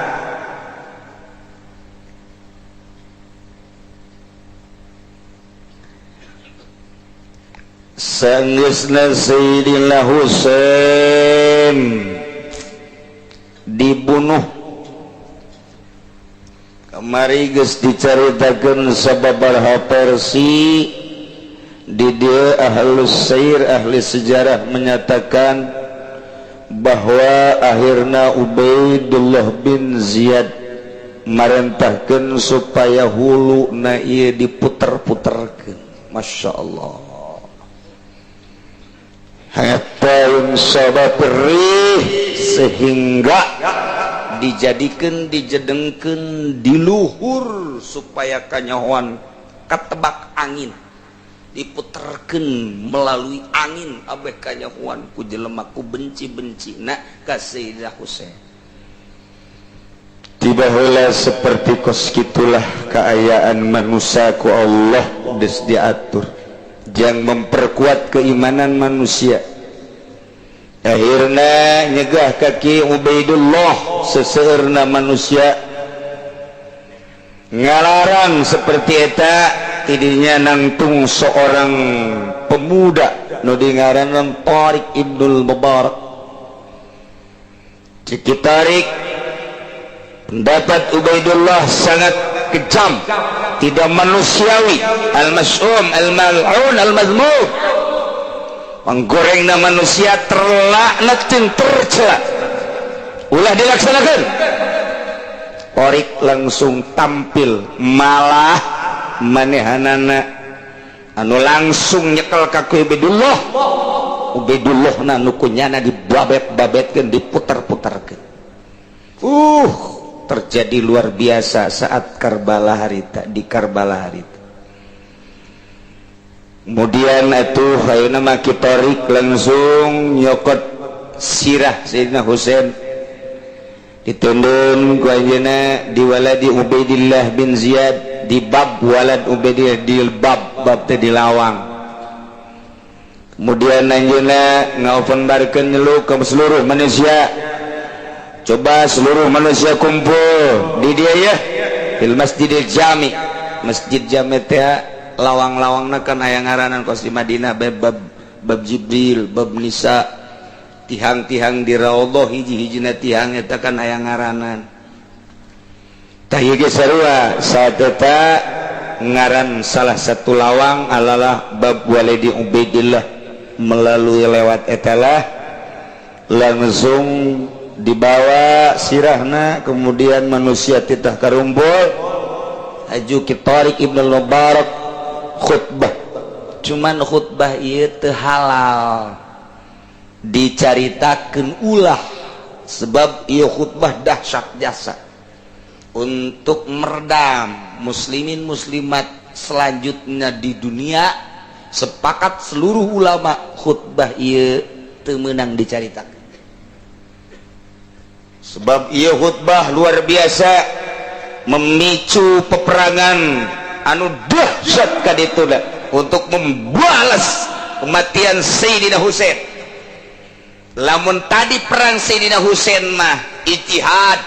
sanggeusna Sayyidina Husain dibunuh kamari geus dicaritakeun sababaraha versi di dieu ahlus sair ahli sejarah menyatakan bahwa akhirna Ubaidullah bin Ziyad marentahkeun supaya huluna ieu diputer-puterkeun. Masya Allah hatta insaba perih sehingga dijadikan dijedengkeun diluhur supaya kanyahoan katebak angin diputerkeun melalui angin abeh kanyahoan ku jelema ku benci-benci na ka Sayyidah Husain. Tiba heula seperti kos kitulah kaayaan manusia ku Allah geus diatur jang memperkuat keimanan manusia. Akhirna nyegah kaki Ubaidullah seseurna manusia ngalarang seperti eta tidinya nangtung seorang pemuda nu dingaranan Tariq Ibnul Mubarak. Ciki Tariq Pendapat Ubaidullah sangat kejam, tidak manusiawi, al-masyum, al-mal'un, al-mazmum, menggorengna manusia, terlaknat jeung tercela, ulah dilaksanakan. Torik langsung tampil, malah manehanana anu langsung nyekel ka Ubaidullah. Ubaidullah na nu kunyana dibabet-babetkeun, diputer-puterkeun. Terjadi luar biasa saat Karbala harita, di Karbala harita. Kemudian itu ayeuna mah Ki Torik langsung nyokot sirah Sayyidina Husain, ditundun ku anjeunna di waladi Ubaidillah bin Ziyad, di bab walad Ubaidillah, di bab, bab teh di lawang. Kemudian anjeunna ngaopenbarkeun, nyeluk ke seluruh manusia, coba seluruh manusia kumpul di dia ya, fil Masjidil Jami. Masjid Jami teh lawang-lawangna kan aya ngaranan, kos di Madinah bab, bab, bab Jibril, bab Nisa, tihang-tihang di Raudhah, hiji-hijina tihang eta kan aya ngaranan. Tah, ieu ge sarua, saat eta ngaran salah satu lawang adalah bab walidi Ubaidillah. Melalui lewat etalah langsung dibawa sirahna. Kemudian manusia titah karumpul, aju Ki Tariq Ibnu Mubarak khutbah. Cuman khutbah ieu teu halal dicaritakeun, ulah, sebab ieu khutbah dahsyat jasa untuk meredam muslimin muslimat selanjutnya di dunia. Sepakat seluruh ulama, khutbah ieu teu meunang dicaritakeun, sebab ieu khutbah luar biasa memicu peperangan anu dahsyat ka ditu untuk membalas kematian Sayyidina Husain. Lamun tadi perang Sayyidina Husain mah ijtihad,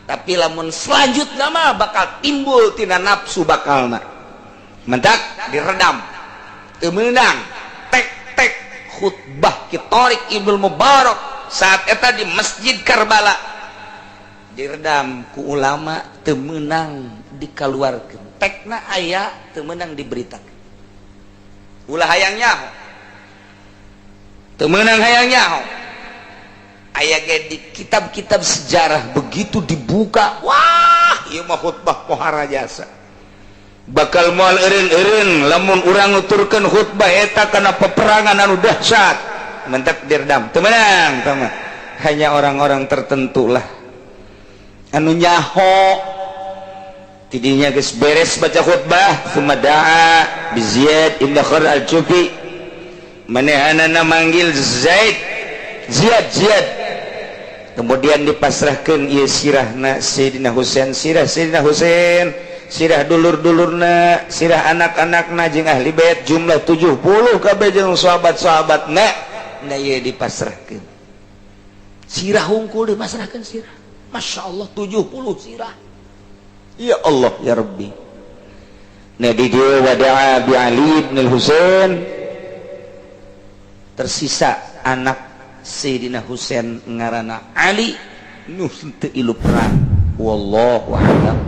tapi lamun selanjutnya mah bakal timbul tina nafsu, bakalna mendak diredam, teu meunang. Tek tek khutbah Ki Tariq Ibnu Mubarak saat eta di Masjid Karbala diredam ku ulama, teu meunang dikaluarkeun. Tekna aya, teu meunang diberitakan, ulah hayang nyaho, teu meunang hayang nyaho. Aya ge di kitab-kitab sejarah, begitu dibuka, wah, ieu mah khutbah pohara jasa, bakal moal eureun-eureun lamun urang nuturkeun khutbah eta kana peperangan anu dahsyat. Mentak diredam, teu meunang tah mah. Hanya orang-orang tertentu lah anu nyaho. Tidinya geus beres baca khutbah, summa da'a bi Ziyad ibn Khar al-Jufi, manehanana manggil Zaid, Ziyad, Ziyad. Kemudian dipasrahkan ieu sirahna Sayyidina Husain, sirah Sayyidina Husain, sirah dulur-dulurna, sirah anak-anakna jeung ahli bait jumlah 70 kabeh jeung sahabat-sahabatna. Nah, ieu dipasrahkeun sirah hungkul, dipasrahkeun sirah. Masya Allah, 70 sirah, ya Allah ya Rabbi. Nah, di dia wada'a bi Ali bin Husain, tersisa anak Sayyidina Husain ngaranna Ali nu teu ilu perang. Wallahu a'lam.